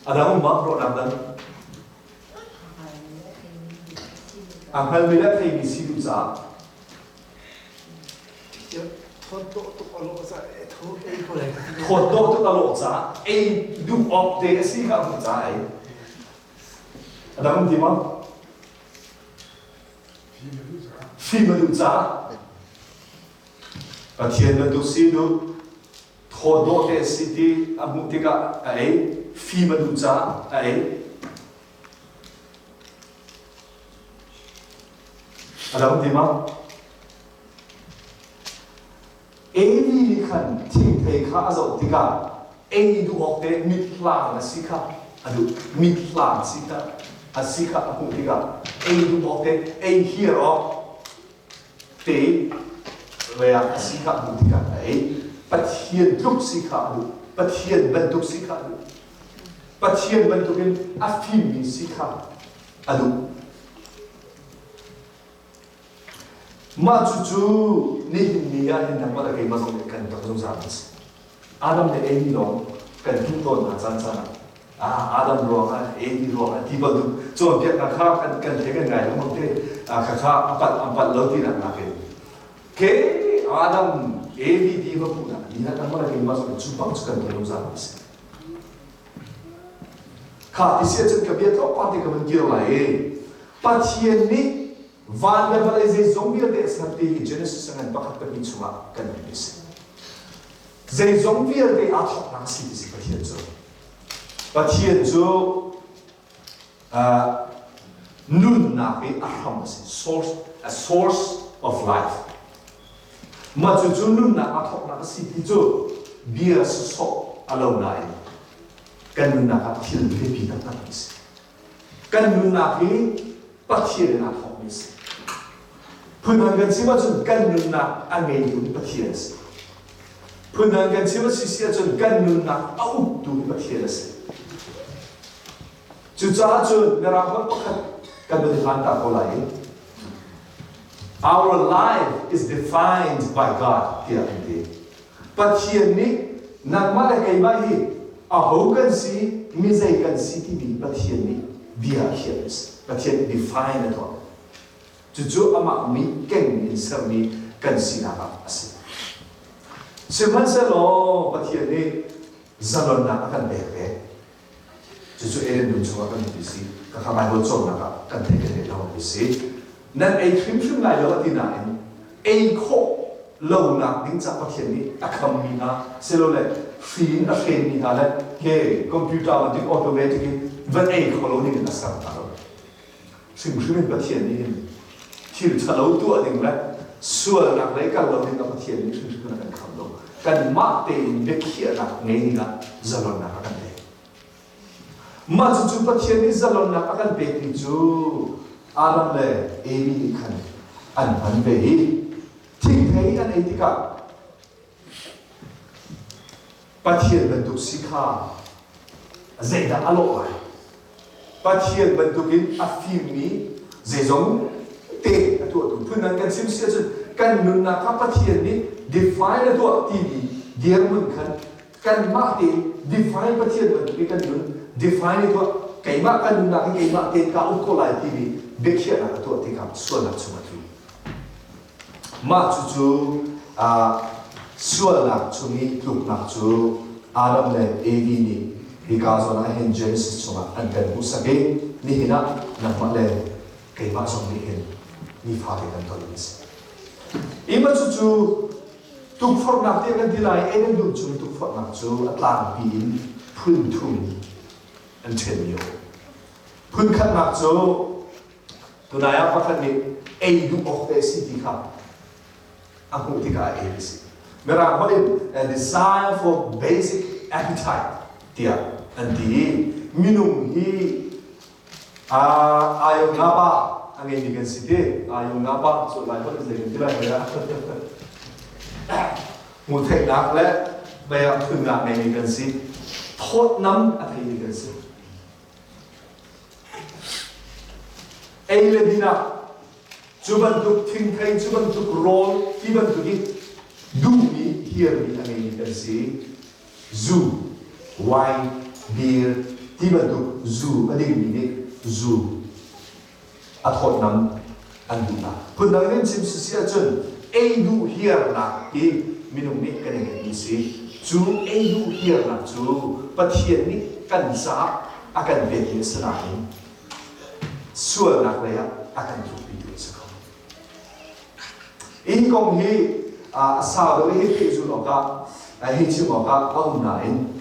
A dang um ma ruahnak dang? A hngalmi le a theimi si duh caah. Thawt tuk a lawh caah ei ko lai. Thawt tuk a lawh caah ei duh awk te a si kha a hmuh caah ei. A dang um ti maw? Fim a duh caah Pathian bantuk si duh thaw dawh te si ti a hmuh tikah a ei fim a duh caah a ei a dang ti maw Evi nih khan thingthei kha a zoh tikah ei duh awk te mithlang a si kha a duh. Mithlang si kha a si kha a hmuh tikah ei duh awk te ei hiar awk te rea a si kha a hmuh tikah a ei. Pathian tluk si kha a duh. Pathian bantuk si kha a duh. Pathian bantukin a fimmi si kha a duh. Mah cucu nihin ni ah hin nangmah le keimah zong nih kan rak zungzal a si. Adam le Evi lawng kan duh tawn hna caan caan ah. Adam ruangah, Evi ruangah ti bantuk cawnpiaknak kha kan kan the kan ngai lengmang te. Kha kha a palh an palh lo tinak nakin ke Adam, Evi ti va puhnak ni ah nangmah le keimah zong nih cu bang cu kan ton zungzal a si. Kha ti si ahcun ka bia tlawmpal te ka van kir lai i Pathian nih van le vawlei zeizong vialte a ser ti hi Genesis a ngan pakhat pahnih chungah kan hmuh a si. Zeizong vialte aa thawknak a si ti si Pathian cu. Pathian cu uh, nunnak i a hram a si, source, a source of life. Mah cucu nunnak aa thawknak a si ti cu bia sawsawh a lo nain kan nunnak ah thil biapi taktak a si. Kan nunnak hi Pathian in aa thawkmi a si. Phundang kan chim ahcun kan nunnak a ngeitu hi Pathian a si. Phundang kan chim a si si ahcun kan nunnak a uktu hi Pathian a si. Cucaah cun Mirang holh pakhat kan van i hlan ta ko lai i Our life is defined by God tiah an ti. Pathian nih nangmah le keimah hi aho kan si, mi zei kan si timi Pathian nih bia a khiah a si. Pathian define a tuah. Cucu amah mi kengmi in sermi kan sinak ah a si. Sihmanhsehlaw Pathian nih zalonnak a kan pek ve. Cucu Eden dum chungah kan ti si. Kaka Bible cawnnak ah kan theih kan theih lo ti si. Nan ei hrimhrim lai lo a ti nain ei khawh lonak ding ca Pathian nih a khammi hna silole hri in a hrenmi hna le he computer bantuk automatic in van ei kho lo ding in a ser hna lo. Hrimhrim in Pathian nih hin thil ṭhalo tuah ding le sualnak lei kal lo ding ah Pathian nih hrimhrim in a kan kham lo. Kanmah tein biakhiahnak ngei dingah zalonnak a kan pek. Mah cucu Pathian nih zalonnak a kan pekmi cu Adam le Evi nih khan an hman ve i thingthei an ei tikah Pathian bantuk si kha zeidah a lawh lai? Pathian bantukin a fimmi zeizong te a tuahtu phun nan kan chim si ahcun kan nunnak kha Pathian nih define a tuah timi dirhmun khan kanmah tein define Pathian bantukin kan nun define i tuah keimah kan nunnak hi keimah tein kaa uk ko lai timi biakhiahnak a tuah tikah sualnak chung a tlu. Mah cucu sualnak chung i tluknak cu Adam le Evi nih hika zawn ah hin Genesis chungah an kan hmuhsak i nihin ah nangmah le keimah zong nih hin nifate kan tonmi a si. Ima cucu tukforhnak tiah kan ti lai Eden dum chung i tukforhnak cu a tlangpi in phun thum an ṭhenmi a um. Phun khatnak cu Tunai ah pakhat nih ei duh awk te a si ti kha a hmuh tikah a ei a si. Mirang holh in a desire for basic appetite tiah an ti i minung hi ayong nga pa a ngeimi kan si ti ayong nga pa cu lai holh in zei kan ti lai hoi ah hmuh theihnak le mei ah phunnak ngeimi kan si thawtnam a theimi kan si Ei le din ah Cu bantuk thingthei, cu bantuk rawl ti bantuk i duhmi, hiarmi a ngeimi kan si. Zu, wine, beer ti bantuk zu a dingmi nih zu a thawtnam an duhnak. Phundang in chim si ahcun ei duh hiarnak hi minung nih kan i ngeihmi si. Cu ei duh hiarnak cu Pathian nih kan caah a kan pekmi a si nain sualnak lei ah a kan tlukpitu a si kho. Hi kong hi a sau deuh i hei pehzulh awkah hei chim awkah a um nain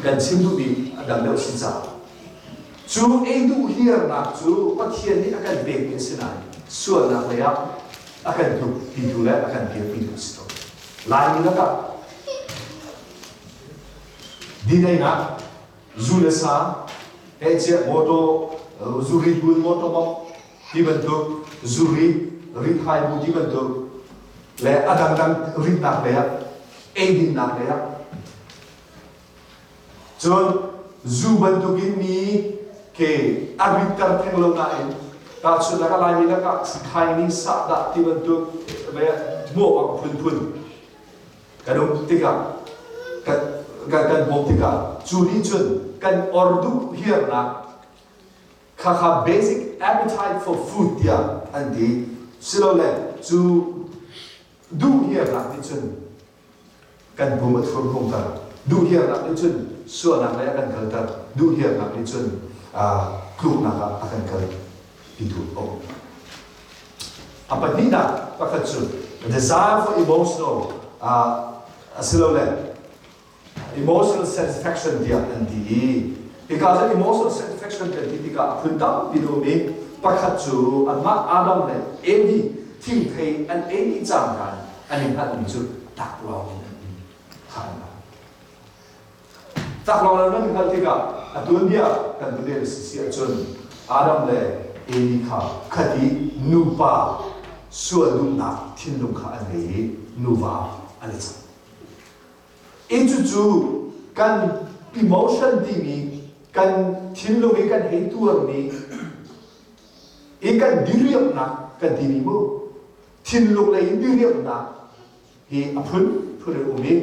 kan chim duhmi a dang deuh si caah cu ei duh hiarnak cu Pathian nih a kan pekmi a si nain sualnak lei ah a kan tlukpitu le a kan kirpitu a si tawn. Laimi lakah dineinak zu le sa hehchiah mawtaw zuri bun mawtaw bok ti bantuk zuri rithai bu ti bantuk le a dangdang ritnak lei ah eidinnak lei ah cun zu bantukin mi ke a ritter theng lo nain tahchunhnak ah Laimi lakah khaini sahdah ti bantuk hmuak phunphun kan um tikah kan kan bawm tikah cu nih cun kan or duh hiarnak khakha basic appetite for food tiah an ti silole cu duh hiarnak nih cun kan pum a thurhnawmter duh hiarnak nih cun sualnak lei a kan kalter duh hiarnak nih cun tluknak ah a kan kal pitu a um. A pahnihnak pakhat cu desire for emotional asilole emotional satisfaction tiah an ti i hika cu emotional satisfaction kan ti tikah a phun tampi a um i pakhat cu anmah Adam le Evi thingthei an ei dih cangka an i hngalhmi cu taklawng in an um kha an Taklawng nan hngalh tikah a tuanbia kan va rel si ahcun Adam le Evi kha khati nupa sual duhnak thinlung kha an ngei i nuva an i cang. I cucu kan emotion timi kan thinlung i kan hei tuarmi i kan diriamhnak kan timi mu thinlung lei in diriamhnak hi a phun phun in um i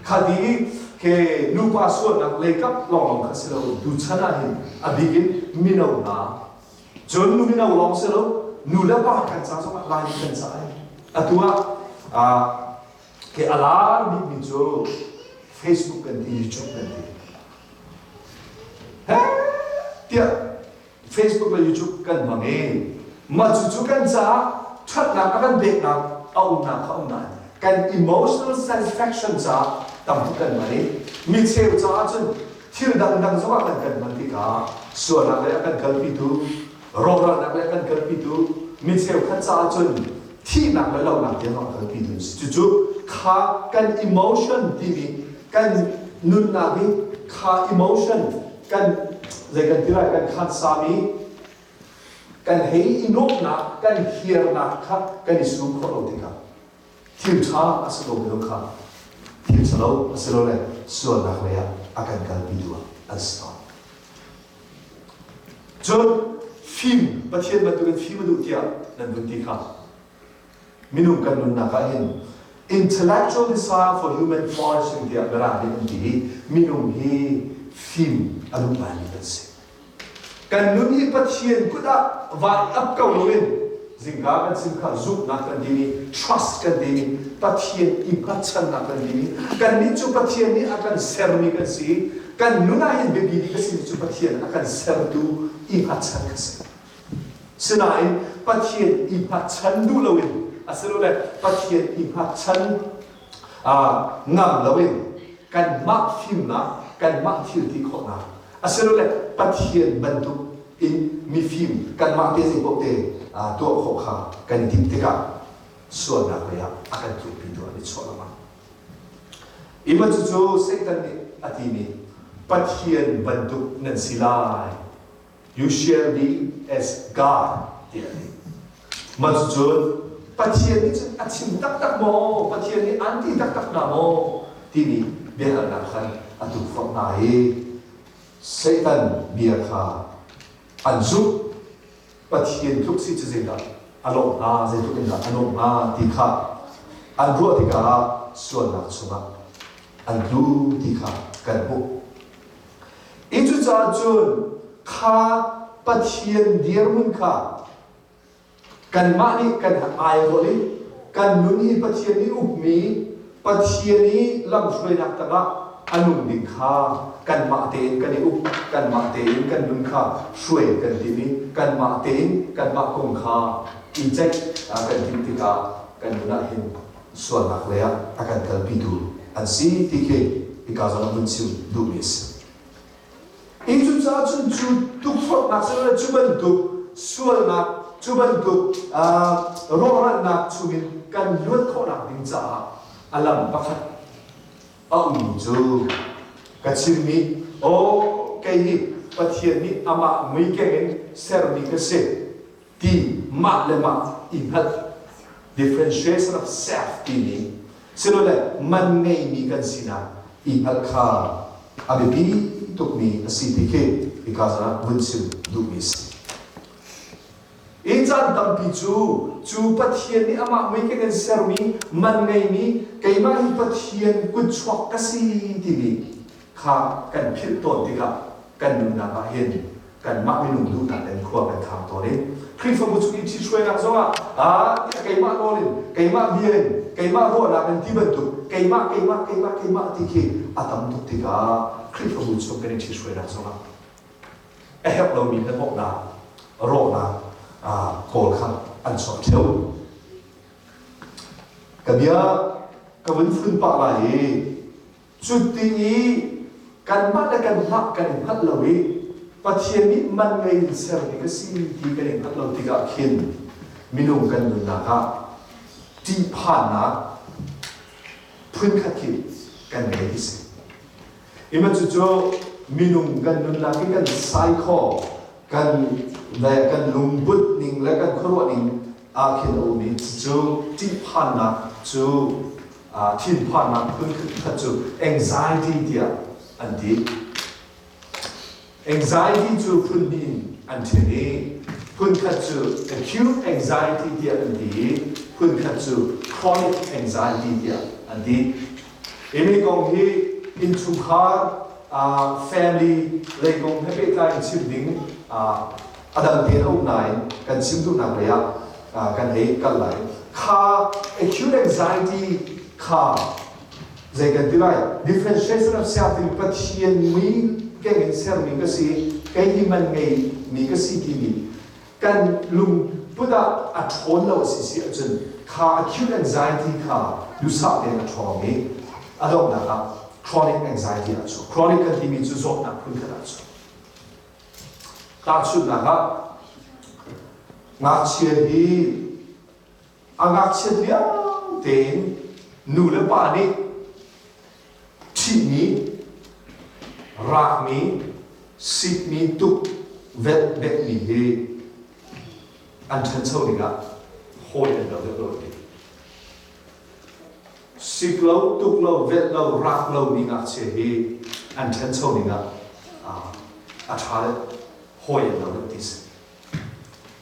khati i ke nupa sualnak leikap lawnglawng kha si lo tuchan ah hin a bik in mino hna cun nu mino lawng si lo nu le pa kan ca zongah Laimi kan ca ai atu ah ke a lar bikmi cu Facebook kan ti YouTube kan ti he tiah Facebook le YouTube kan hmang i mah cucu kan caah ṭhatnak a kan peknak a umnak kha um nain kan emotional satisfaction caah tamtuk kan hman i mi cheu caah cun thil dangdang zongah kan kan hman tikah sualnak lei a kan kalpitu rawhralnak lei a kan kalpitu mi cheukhat caah cun thihnak le lohnak tiang a kalpitu cucu kha kan emotion timi kan nunnak hi kha emotion kan zei kan ti lai kan khansami kan hei i nuamhnak kan hiarnak kha kan i sum khawh lo tikah thil ṭha a si lo mi kha thil ṭhalo a si lo le sualnak lei ah a kan kalpitu ah an si tawn. Cun fim Pathian bantukin fim a duh tiah nan vun ti kha Minung kan nunnak ah hin intellectual desire for human flourishing tiah Mirang nih an ti i minung hi fim a duh ngaimi kan si. Kan nun hi Pathian kut ah vai ap ko loin zingka kan chim kha zumhnak kan timi trust kan timi Pathian i hngatchannak kan timi kannih cu Pathian nih a kan sermi kan si kan nun ah hin biapi bik a simi cu Pathian a kan sertu i hngatchan kan si. Sinain Pathian i hngatchan duh loin asilole Pathian i hngatchan ngam loin kanmah fimnak, kanmah thil ti khawhnak asilole Pathian bantuk in mifim kanmah te zeipaoh te tuah khawh kha kan timh tikah sualnak lei ah a kan tlukpitu an i chuah lengmang. Ima cucu Satan nih a timi Pathian bantuk nan si lai You shall be as God tiah a ti. Mah cucun Pathian nih cun a chim taktak maw? Pathian nih an ti taktak hna maw? timi biahalnak khan a tukforh hna i Satan bia kha an zumh. Pathian tluk si cu zeidah? a lawh hnga, zeitluk in dah a nuamh hnga ti kha an ruah tikah sualnak chungah an tlu ti kha kan hmuh. I cucaah cun kha Pathian dirhmun kha Kanmah nih kan airawlh i kan nun hi Pathian nih ukmi, Pathian i lamhruainak tangah a nung ding kha kanmah tein kan i uk, kanmah tein kan nun kha hruai kan tim i kanmah tein kanmah kong kha i ceih kan timh tikah kan nun ah hin sualnak lei ah a kan kalpitu an si ti khi hika zawn ah vun chim duhmi a si. I cucaah cun cu tukforhnak silole cu bantuk sualnak, cu bantuk rawhralhnak chungin kan luat khawhnak ding caah a lam pakhat a ummi cu ka chimmi, aw kei hi Pathian nih amah muikeng in sermi ka si ti mah le mah i hngalh differentiation of self timi silole man ngeimi kan sinak i hngalh kha a biapi tukmi a si ti khi hika zawn ah vun chim duhmi a si. I caan tampi cu cu Pathian nih amah muikeng in sermi man ngeimi keimah hi Pathian kutchuak ka si timi kha kan philh tawn tikah kan nunnak ah hin kanmah minung duhnak in khua kan khang tawn i Khrihfabu chung i ṭhithruainak zongah ah keimah nawl in keimah bia in keimah ruahnak in ti bantuk keimah keimah keimah keimah ti khi a tam tuk tikah Khrihfabu chung kan i ṭhithruainak zongah a herh lomi hnahnawhnak rawhnak kawl kha an chuak ṭheo. Ka bia ka vun fun pah lai i Cuti i kanmah le kanmah kan i hngalh lo i Pathian nih man ngei in sermi ka si ti kan i hngalh lo tikah khin minung kan nunnak ah ṭihphannak phunkhat khi kan ngei ti si. Ima cucu minung kan nunnak i kan psycho kan le kan lungput ning le kan khuaruah ning ah khin a um i cucu ṭihphannak cu thinphannak phun khat cu anxiety tiah an ti. Anxiety cu phun hnih in an ṭhen i phun khat cu acute anxiety tiah an ti i phun khat cu chronic anxiety tiah an ti. Hi kong hi innchungkhar family lei kong he pehtlai in chim ding a dang tein a um nain kan chim duhnak lei ah kan hei kal lai. Kha acute anxiety kha zei kan ti lai differentiation of self in Pathian mui keng in sermi ka si kei hi man ngei mi ka si timi kan lungput ah a ṭhawn lo a si si ahcun kha acute anxiety kha duhsah tein a ṭhawng i a donghnak ah chronic anxiety ah chuak. Chronic kan timi cu zawtnak phunkhat ah chuak. Tahchunhnak ah ngakchia hi a ngakchiat lio tein nu le pa nih ṭhihmi, raakmi, sikmi, tuk, velh bekmi hi an ṭhancho dingah hawi an lo deuh lo ti. Sik lo, tuk lo, velh lo, raak lomi ngakchia hi an ṭhancho dingah a ṭha deuh, hawi an lo deuh ti si.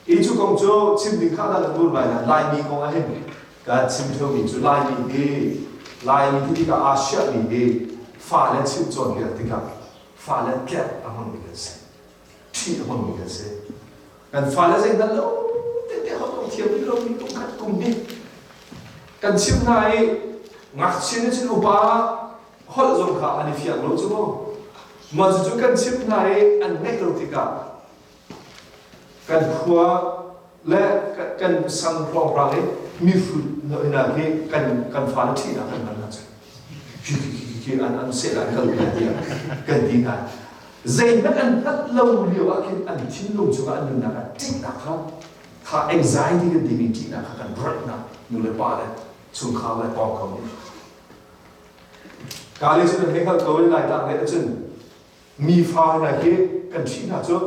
Hi cu kong cu chim ding kha dah kan lai na Laimi kong ah hin kan chim ṭheumi cu Laimi hi Laimi ti tikah aa siahmi hi fale chimh cawnpiak tikah fale tlerh a hmangmi kan si. Ṭhih a hmangmi kan si. Kan fale zei hngal lo tete holh lo thiam rih lomi kum khat kum hnih kan chimh hna i ngakchia nih cun upa holh zong kha an i fiang lo cu mu. Mah cucu kan chimh hna i an ngaih lo tikah Kan khua le kan sang hrawnghrang i mihrut hna khi kan kan fale ṭhihnak kan hman hna cu khi khi khi khi an an seh an kalpi tiah kan ti hna. Zeihmanh an hngalh lo lio ah khin an thinlung chungah an nunnak ah ṭihnak kha kha anxiety kan timi ṭihnak kha kan ruaihnak nu le pa le chungkhar le pawngkam nih. Ka le cun an hei hngalh ko i Laitlang lei ahcun Mi fa hna hi kan ṭhih hna cu.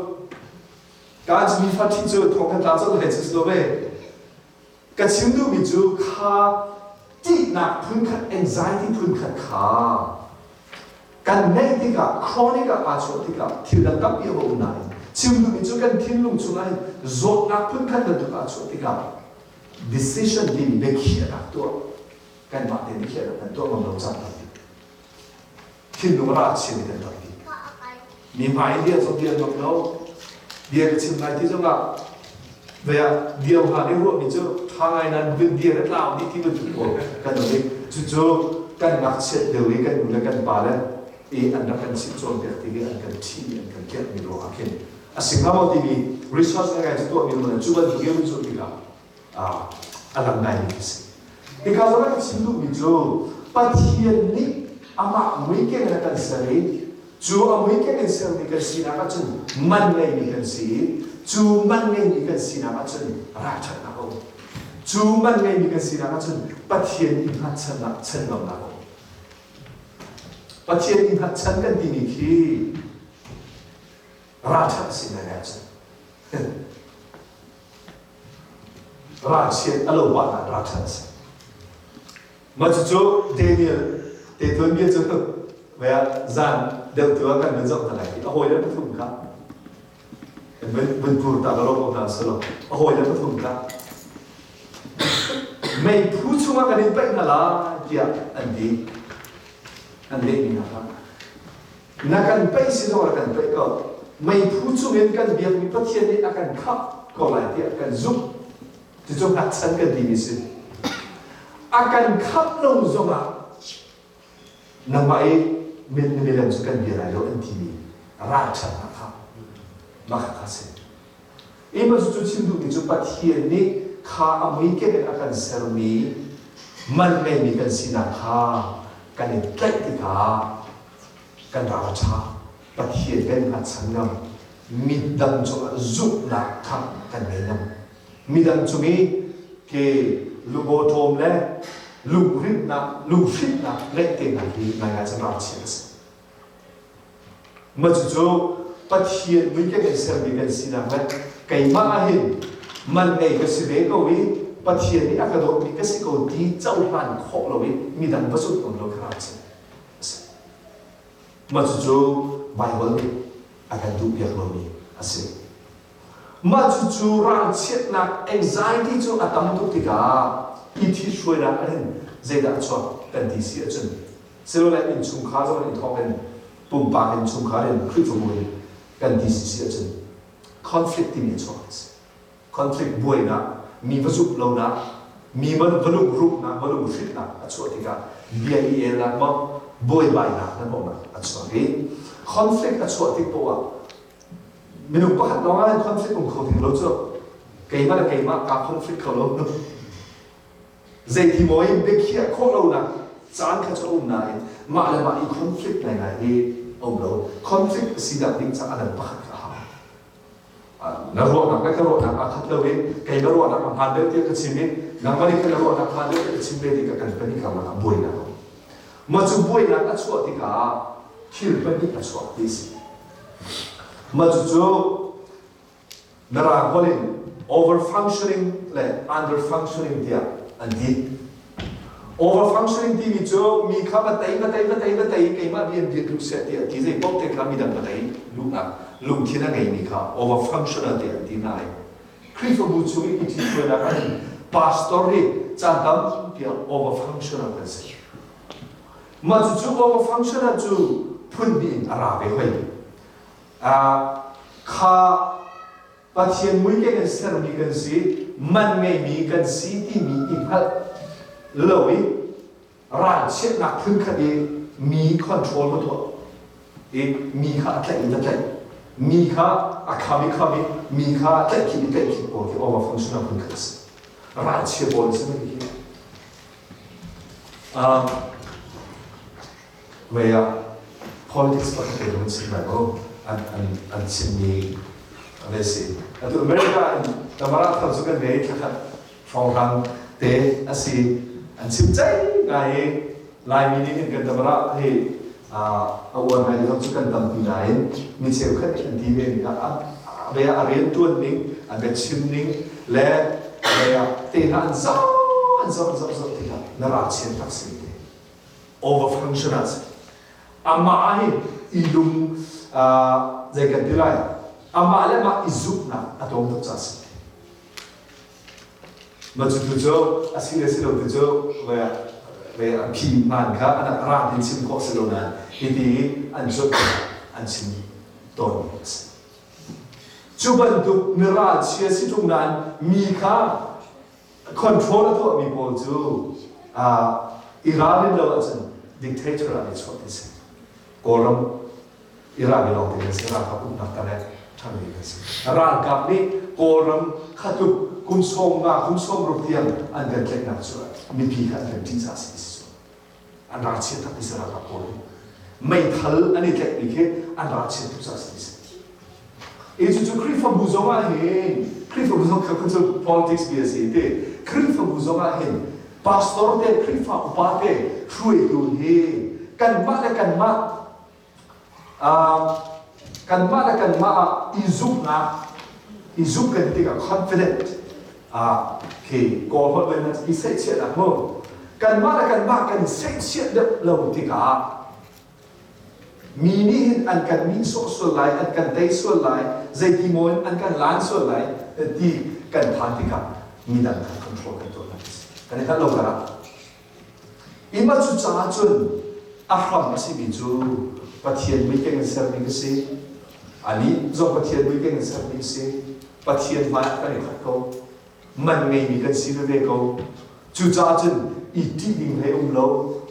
Ka mi fa ṭhih cu thong kan tla colh lai cu si lo ve. Ka chim duhmi cu kha ṭihnak phunkhat, anxiety phunkhat kha kan neih tikah chronic ah aa chuah tikah thil dang tampi a va um nain chim duhmi cu kan thinlung chungah hin zawtnak phunkhat bantuk aa chuah tikah. Decision timi biakhiahnak tuah kanmah tein biakhiahnak kan tuah ngam lo caan tampi. Thinlung a ralchia mi kan tampi. Mi hmai in bia zong bia ngam lo. Bia ka chim lai ti zongah bia bia hna nih ruahmi cu ṭha ngai nan bia na tlau dih ti bantuk pawl kan um i cucu kan ngakchiat lio i kan nu le kan pa le i an rak kan chimh cawnpiak ti i an kan ṭhimi an kan tlerhmi ruangah khin a si hnga maw timi research ngai cu tuahmi mun cu bantuk i run tikah a lang ngaimi a si. Hika zawn ah ka chim duhmi cu Pathian nih amah muikeng in a kan ser i cu a muikeng in sermi kan sinak ahcun man ngeimi kan si i cu man ngeimi kan sinak ahcun ralṭhatnak a um. Cu man ngeimi kan sinak ahcun Pathian i hngatchannak chanlonak a um. Pathian i hngatchan kan timi khi ralṭhat a si ngai ahcun ralchiat a lo pah ah ralṭhat a si. Mah cucu Daniel te tuanbia cu zan deuh tu ah kan vun zoh hna lai i a hawile pathum kha vun pur ta lo ko hna selaw a hawile pathum kha meiphu chungah kan in paih hna lai tiah an ti an lehmi hna kha Na kan paih si zong ah kan paih ko. Meiphu chungin kan biakmi Pathian nih a kan khamh ko lai tiah kan zumh. Cucu hngatchan kan timi si. A kan khamh lo zongah nangmah i min na milem cu kan bia lai lo an timi ralṭhatnak kha mah kha si. Amos cu chim duhmi cu Pathian nih kha a muikeng in a kan sermi man ngeimi kan sinak kha kan i tlaih tikah kan ral a ṭha. Pathian kan hngatchan ngam. Midang cungah zumhnak kha kan ngei ngam. Midang cung i ke lungawṭawm le lungrinhnak, lunghrinhnak ngeih te hna hi ngaingai cun ralchia a si. Mah cucu Pathian muikeng in sermi kan sinak le keimah ah hin man ngei ka si ve ko i Pathian nih a ka dawtmi ka si ko ti cohlan khawh lo i midang va zumh ngam lo kha a si. Mah cucu Baibal nih a kan duhpiak lomi a si. Mah cucu ralchiatnak anxiety cu a tam tuk tikah i thithruainak ah hin zeidah a chuak kan ti si ahcun silole innchungkhar zong in thawk in pumpak innchungkhar in Khrihfabu in kan ti si si ahcun conflict timi a chuak a si. Conflict buainak, mi va zumh lonak, mi va lungruknak, va lunghrinhnak a chuah tikah bia i elnak maw buaibainak hnahnawhnak a chuak i conflict a chuah tik poah ah minung pakhat lawng ah conflict um kho theng lo cu keimah le keimah kaa conflict kho lo Zeiti maw in biakhiah khawh lonak caan kha cu a um nain mah le mah i conflict ngaingai hi a um lo. Conflict a sinak ding caah a dang pakhat kha a hau. Na ruahnak le ka ruahnak aa khat lo i kei na ruahnak a hmaan deuh tiah ka chim i nangmah nih khan na ruahnak hmaan deuh tiah ka chim ve tikah kan pahnih karlak ah buainak a um. Mah cu buainak a chuah tikah thil pahnih a chuak ti a si. Mah cucu Mirang holh in over-functioning le under-functioning tiah an ti. Over-functioning timi cu mi kha va tei va tei va tei va tei keimah rian biak duh seh tiah ti zei paoh te kha midang va tei luhnak lungthin a ngeimi kha over-functional tiah an ti hna i Khrihfabu chung i ṭhithruainak ah hin pastor hi caan tampi ah over-functional kan si. Mah cucu over-functional cu phun hnih in a ra ve hoi. Kha Pathian muikeng in sermi kan si, man ngeimi kan si timi i hngalh lo i ralchiatnak phunkhat i mi control va tuah i mi kha a tlaih in a tlaih mi kha a kham i kham i mi kha tlaihkhip i tlaihkhip pawl khi over functional phunkhat a si ralchia pawl si mi hi Mei ah politics pakhat te an chim lai maw? An an an chimmi an si. Atu America in Kamala thar cu kan ngei thlakhat hrawnghrang te a si. An chim cei ngai i Laimi nih hin kan Kamala hi a uar ngai zong cu kan tampi nain mi cheukhat nih an ti ve ning ah a rian tuan ning, a biachim ning le te hna an zoh an zoh an zoh zoh tikah na ralchiat tak si te. Overfunction a si. Amah hi i lung zei kan ti lai amah le mah i zumhnak a tlawm tuk caah a si. Mah cu tu cu a si le si lo tu cu ve a phi hmaan kha an ra tin chim khawh si lo nain hiti an cuanh an chim tawnmi a si. Cu bantuk miralchia si ṭung nain mi kha control a tuahmi pawl cu i ralrin lo ahcun dictator ah an i chuah ti si. Kawlram Iraq i lawngte kan si, ralkap uknak tang eh ṭhangmi kan si. Ralkap nih Kawlram khatuk kum 50 kum 60 tiang an kan tlaihnak cu mipi kha an kan ṭih caah si si an ralchia tak ti si ralkap pawl hi. Meithal an i tlaihmi khi an ralchia tuk caah si si. I cucu Khrihfabu zong ah hin Khrihfabu zong kha cu politics bia si ti Khrihfabu zong ah hin pastor te Khrihfa upa te hruaitu hi kanmah le kanmah kanmah le kanmah ah i zumhnak i zumh kan tikah confident khi kawl holh men i seihchiahnak mu kanmah le kanmah kan i seihchiah deuh lo tikah mi nih hin an kan nihsawh sual lai an kan tei sual lai zeiti maw in an kan lan sual lai ti kan phan tikah midang kha control kan tuah hna kan i hngalh lo karah Ima cu caah cun a hram a simi cu Pathian muikeng in sermi ka si. Anih zong Pathian muikeng in sermi a si. Pathian hmaiah kan i khat ko. Man ngeimi kan si veve ko. Cucaah cun i ṭih ding hlei um lo,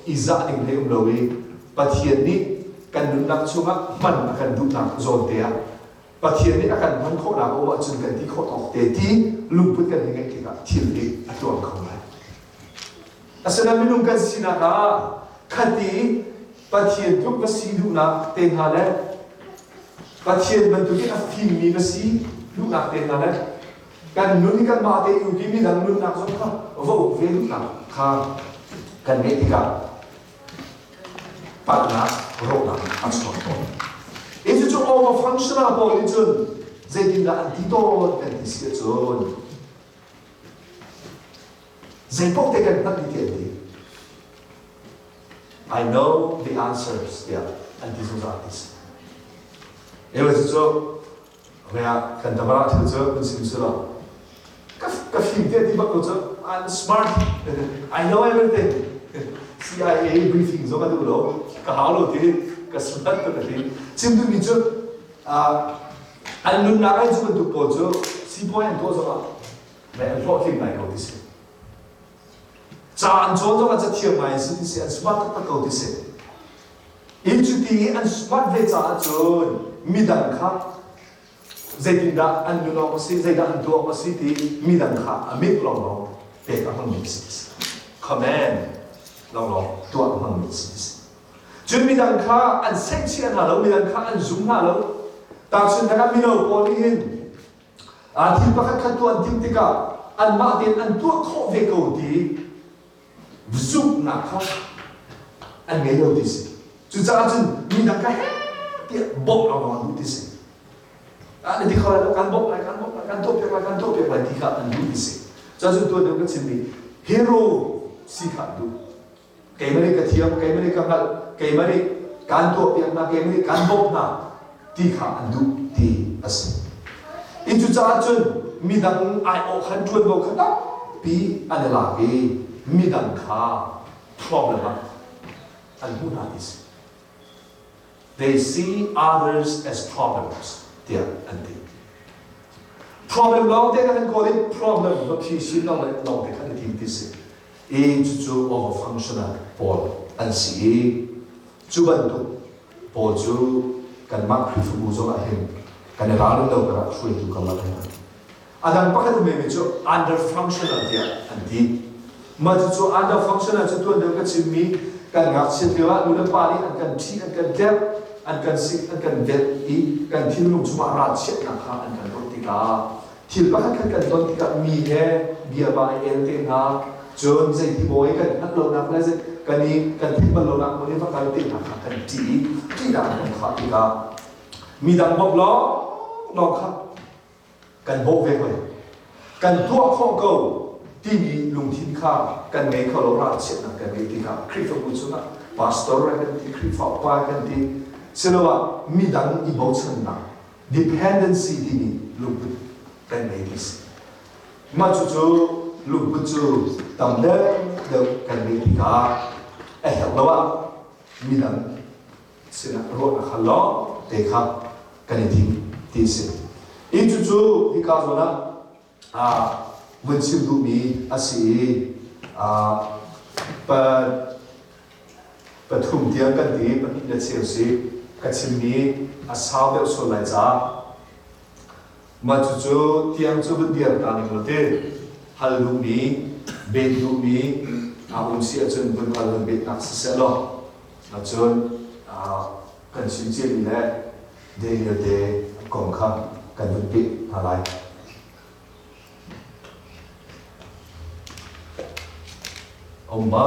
i zah ding hlei um lo i Pathian nih kan nunnak chungah hman a kan duhnak zawn te ah Pathian nih a kan hman khawhnak a um ahcun kan ti khawh tawk te ti lungput kan hei ngeih tikah thil hi a tluang kho lai. Asinain minung kan sinak ah khati Pathian tluk va si duhnak te hna le Pathian bantukin a fimmi va si duhnak te hna le kan nun hi kanmah te i ti midang nunnak zong kha va uk ve duhnak kha kan ngeih tikah palhnak rawhnak a chuak tawn. Hi cucu over functional pawl nih cun zeitindah an ti tawn kan ti si ahcun Zeipaoh te kan hngalh dih ti an ti. I know the answers tiah an ti zungzal ti si. Ewe cu rea kan tamara thil cu kun sim si lo. Ka ka fim te ti bak ko cu I'm smart. I know everything. CIA briefing zong a duh lo. Ka hau lo ti ka smart tuk a ti. Chim duhmi cu an nunnak ai cu bantuk pawl cu sipuai an tuah zongah mei an hlawhtling ngai ko ti si. Ca an cawn zongah cathiam ngai an si ti si, an smart taktak ko ti si. In cuti i an smart ve caah cun midang kha zeitindah an nun awk a si, zeidah an tuah awk a si ti midang kha a mit lawnglawng pek a hmangmi si. Command lawnglawng tuah a hmangmi si. Cun midang kha an seihchiah hna lo, midang kha an zum hna lo. Tahchunhnak ah mino pawl nih hin thil pakhat khat tuah an timh tikah anmah tein an tuah khawh ve ko ti zumhnak kha an ngei lo ti si. Cucaah cun midang kha heh tiah bawmh lawnglawng an duh ti si. Ah, na ti kho lai lo, kan bawmh lai, kan bawmh lai, kan tuahpiak lai, kan tuahpiak lai ti kha an duh ti si. Cucaah tuan deuh ka chimmi hero si kha an duh. Keimah nih ka thiam, keimah nih ka hngalh, keimah nih kaan tuahpiak hna, keimah nih kaan bawmh hna ti kha an duh ti a si. I cucaah cun midang aiawh khan ṭuanvo kha tampi an i lak i midang kha problem ah an hmuh hna ti si. They see others as problems tiah an ti. Problem lawngte kha kan kawl i problem va phisin lawng le lawngte kha an i tim ti si. I cucu overfunctional pawl an si i cu bantuk pawl cu kanmah Khrihfabu zong ah hin kan i ralrin lo karah hruaitu karlak hin a dang pakhat um mi cu underfunctional tiah an ti. Mah cucu underfunctional cu tuan deuh ka chimmi kan ngakchiat lio ah nu le pa nih an kan ṭhi, an kan tlerh, an kan sik, an kan velh i kan thinlung chungah ralchiatnak kha an kan ruah tikah thil pakhat khat kan ton tikah mi he bia va i el te hna cun zeiti maw i kan hngalh lonak le kan i kan theih bal lonak hmun i va kal te hna kha kan ṭih i ṭihnak kan khah tikah midang bawmh lawng lawng kha kan bawh ve hoi kan tuah khawh ko timi lungthin kha kan ngei kho lo ralchiatnak kan ngeih tikah Khrihfabu chungah pastor kan ti Khrihfa upa kan ti siloah midang i bochannak dependency timi lungput kan ngei ti si. Mah cucu lungput cu tam deuhdeuh kan ngeih tikah a herh lo ah midang sinah ruahnak kha lawng te kha kan i thim ti a si. Hi cucu hika zawn ah vun chim duhmi a si i pathum tiang kan ti pahnih le cheu si ka chimmi a sau deuh sual lai caah mah cucu tiang cu vun dir ta ning law ti hal duhmi bet duhmi a um si ahcun vun hal vun betnak siseh law Cun kan chim ciami le Daniel te kong kha kan vun peh hna lai. Um ma?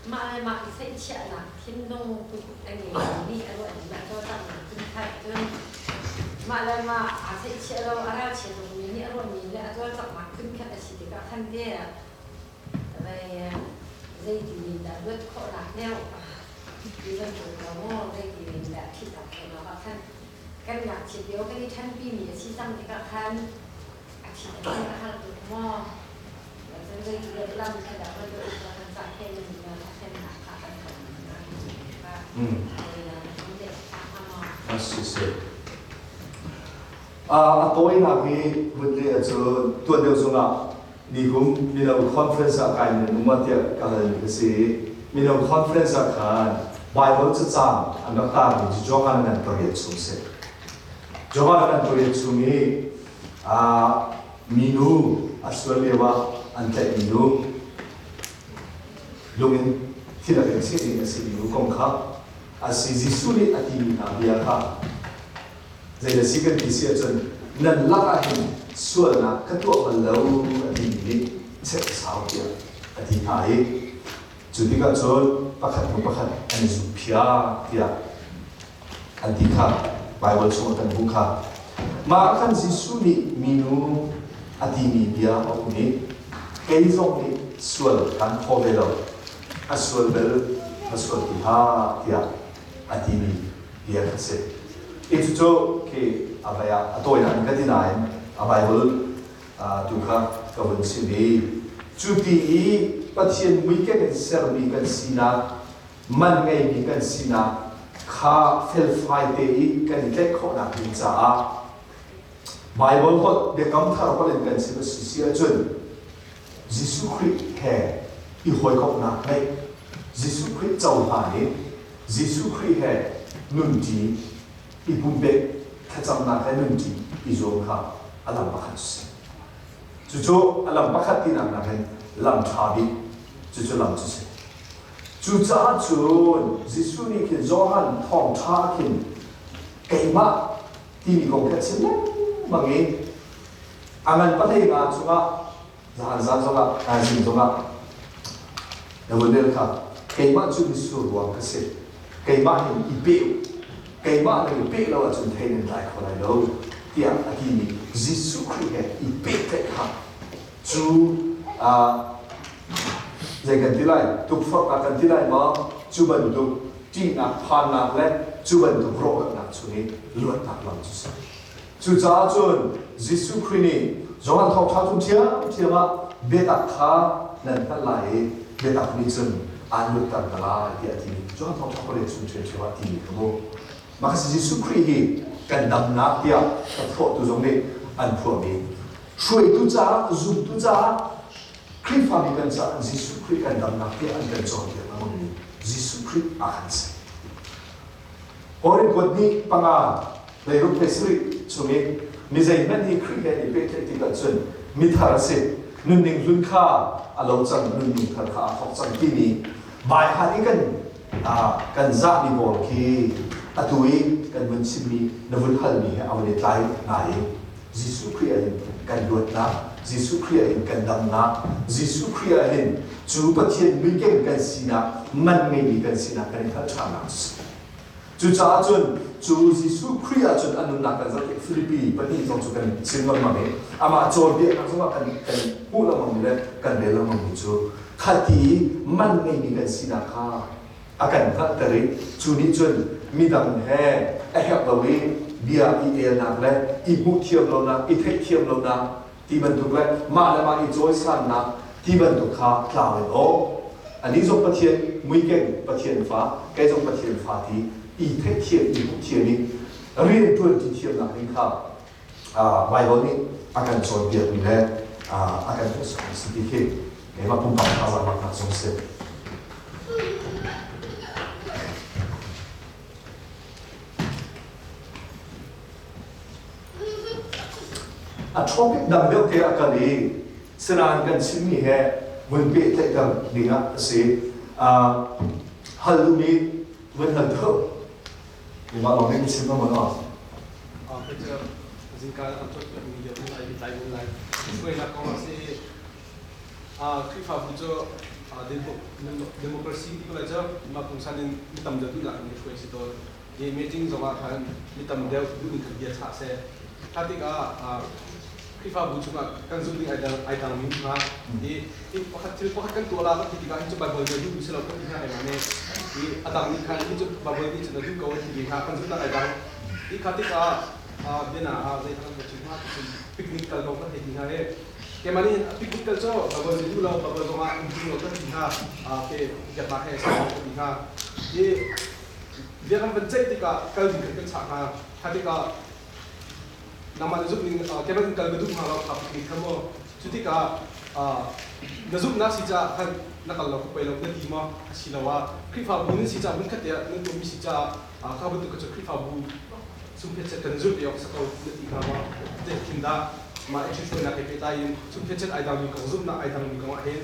Mah le mah i seihchiahnak thinlung put a ngeimi nih a ruahning a cawlcanghnak phunphai cun mah le mah aa seihchiah lo a ralchia tukmi nih a ruahmi le a cawlcanghnak phunkhat a si tikah khan te vei zeiti in dah luat khawhnak deuh ti bantuk lo maw zeiti in dah thihtak khawhnak ah khan kan ngakchiat lio kan i ṭhanpimi a si cang tikah khan a thih a har tuk maw A tawinak hi vun leh ahcun tuan deuh zongah nihum mino conference ah kai nan um ah tiah ka halmi ka si. Mino conference ah khan Bible cacang an rak tarmi cu Johan an pariat chung si. Johan an pariat chung i minu a sual lio ah an tlaihmi nu lung in thil a kan cheh ding a simi nu kong kha a si. Jesuh nih a timi hna bia kha zei a si kan ti si ahcun nan lakah hin sualnak ka tuah bal lo a timi nih chek sau tiah a ti hna i cu tikah cun pakhat hnu pakhat an i zukphiak tiah an ti kha Baibal chungah kan hmuh kha. Mah khan Jesuh nih minu a timi bia a um i kei zong nih sual kan phaw ve lo, a sual bel na sual ti hlah tiah a timi bia kha si. Hi cucu khi a vai ah a tawinak in ka ti nain a Baibal tu kha ka vun chim i cu ti i Pathian muikeng in sermi kan sinak man ngeimi kan sinak kha felfai te i kan i tlaih khawhnak ding caah Baibal holh biakam thar holh in kan chim a si si ahcun Jesuh Khrih he i hawikomhnak ngeih, Jesuh Khrih cohlan i Jesuh Khrih he nunṭi, i pumpek thlacamnak he nunṭi i zuam kha a lam pakhat cu si. Cucu a lam pakhat tinak nakin lam ṭha bik cucu lam cu si. Cucaah cun Jesuh nih khin Johan thawngṭha khin keimah timi kong kha chim lengmang i a ngan pahlei nga chungah zahan zan zongah thaizing zongah na vun rel kha keimah cu mitsur ruang ka si keimah hin i pe u keimah nan i peh lo ahcun thei nan tlai kho lai lo tiah a timi Jesuh Khrih he i pehtlaih kha Cu zei kan ti lai, tukforhnak kan ti lai maw? Cu bantuk ṭihnak, phannak le cu bantuk rawhralnak chung i luatnak lam cu si. Cucaah cun Jesuh Khrih nih Johan Thawngṭha chung ṭhiamṭhiam ah biatak kha nan hngalh lai i biatak nih cun aan luatter hna lai tiah a timi Johan Thawngṭha pariat chung ṭhiamṭhiam ah timi kha mu. Mah khi Jesuh Khrih hi kan damnak tiah ka phuahtu zong nih an phuahmi Hruaitu caah, zumtu caah, Khrihfami kan caah Jesuh Khrih kan damnak tiah an kan cawnpiak lengmangmi Jesuh Khrih ah khan si. Korin kuat nih panga leiruk le sarih chung i mi zeihmanh hi Khrih he i pehtlaih tik ahcun mithar a si, nunning hlun kha a lo cang, nunning thar kha aa thawk cang timi baihal i kan kan zahmi pawl khi atu i kan vun chimmi na vun halmi he a vun i tlai ngai i Jesuh Khrih ah hin kan luatnak, Jesuh Khrih ah hin kan damnak, Jesuh Khrih ah hin cu Pathian muikeng kan sinak, man ngeimi kan sinak kan i hngalh ṭhannak cu si. Cucaah cun cu Jesuh Khrih ah cun a nunnak kan zoh tik Filipi pahnih zong cu kan chim lengmang i amah cawnpiaknak zongah kan kan hmuh lengmangmi le kan rel lengmangmi cu khati man ngeimi kan sinak kha. A kan hngalhter i cu nih cun midang he a herh lo i bia i elnak le i hmuhthiam lonak, i theihthiam lonak ti bantuk le mah le mah i cawisannak ti bantuk kha tlau in aw anih zong Pathian muikeng Pathian fa kei zong Pathian fa ti i theihthiam i hmuhthiam i rian ṭuan ti thiamnak ding kha Baibal nih a kan cawnpiakmi le a kan hmuhsakmi si ti khi keimah pumpak thazaang laknak zong si. A topic dang deuh te a kal i sinain kan chimmi he vun pehtlaihter ding ah a si. Hal duhmi vun hal deuh. Mah lawng nih chim ma maw? Zingka an cawnpiakmi deuh in ai tlai mun lai. Hruainak kong ah si Khrihfabu cu democracy ti ko lai cu mah pungsan in mi tam deuh duhnak in hruai si tawn. Hi meeting zong ah khan mi tam deuh duh ning khan bia chah seh. Kha tikah Khrihfabu chungah kan zumh ding ai dang mi hna i pakhat thil pakhat kan tuah la kan ti tikah hi cu Bible nih a duhmi si lo kan ti hna keimah nih i a dang nih khan hi cu Bible nih cun a duh ko an ti ve hna kan zumhnak ai dang i kha tikah biana ah zei kan chim hnga ti picnic kal ko kan hei ti hna i keimah nih picnic kal cu Bible nih duh lo Bible zongah um duh lo kan ti hna ke biaknak he sa kan ti hna i bia kan van ceih tikah kal ding kan kan chah hna kha tikah nangmah na zumh ning keimah in kal ka duh hnga lo kha picnic kha maw cu tikah na zumhnak si caah khan na kal lo ka poi lo na ti maw asiloah Khrihfabu nan si caah hmunkhat te ah nan tuahmi si caah kha bantuk kha cu Khrihfabu sungphetchet kan zulh ve awk si ko na ti hnga maw zeitin dah mah i ṭhithruainak he pehtlai in sungphetchet ai dangmi kong zumhnak ai dangmi kong ah hin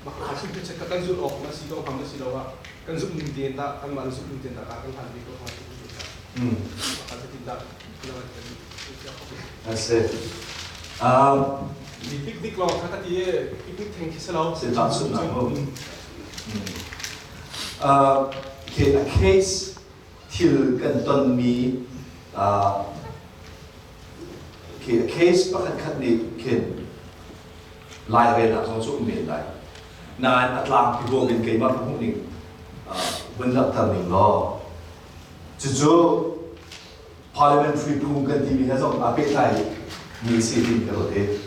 mah kha sungphetchet kha kan zulh awk na si ko hnga maw asiloah kan zumh ning tein dah kanmah na zumh ning tein dah kan hlan ve ko hnga A si. Picnic lawng kha ka ti i picnic theng khi si lo. Si tahchunhnak mu. Okay, a case thil kan tonmi okay, a case pakhat khat nih khin lairelnak zong cu um men lai. Nain a tlangpi huam in keimah ka hmuh ning vun langhter ning law Cucu parliamentary phung kan timi he zong aa pehtlai mi si tiin ka ruat i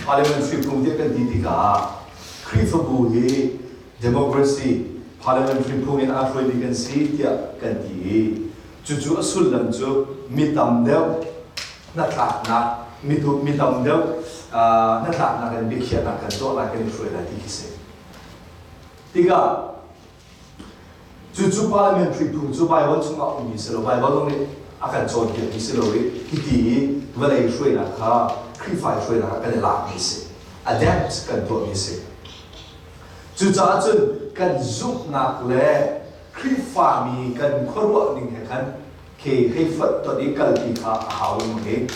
parliamentary phung tiah kan ti tikah Khrihfabu hi democracy parliamentary phung in aa hruaimi kan si tiah kan ti i cucu a sullam cu mi tam deuh hnatlaknak mi tam deuh hnatlaknak in biakhiahnak kan tuah lai kan i hruai lai ti khi si. Tikah Cucu parliamentary phung cu Baibal chungah ummi si lo, Baibal zong nih a kan cawnpiakmi si lo i hiti i vawlei hruainak kha Khrihfa i hruainak ah kan i lakmi si. Adapt kan tuahmi si. Cucaah cun kan zumhnak le Khrihfami kan khuaruah ning he khan khi hei fonh ton i kalpi kha a hau lengmang i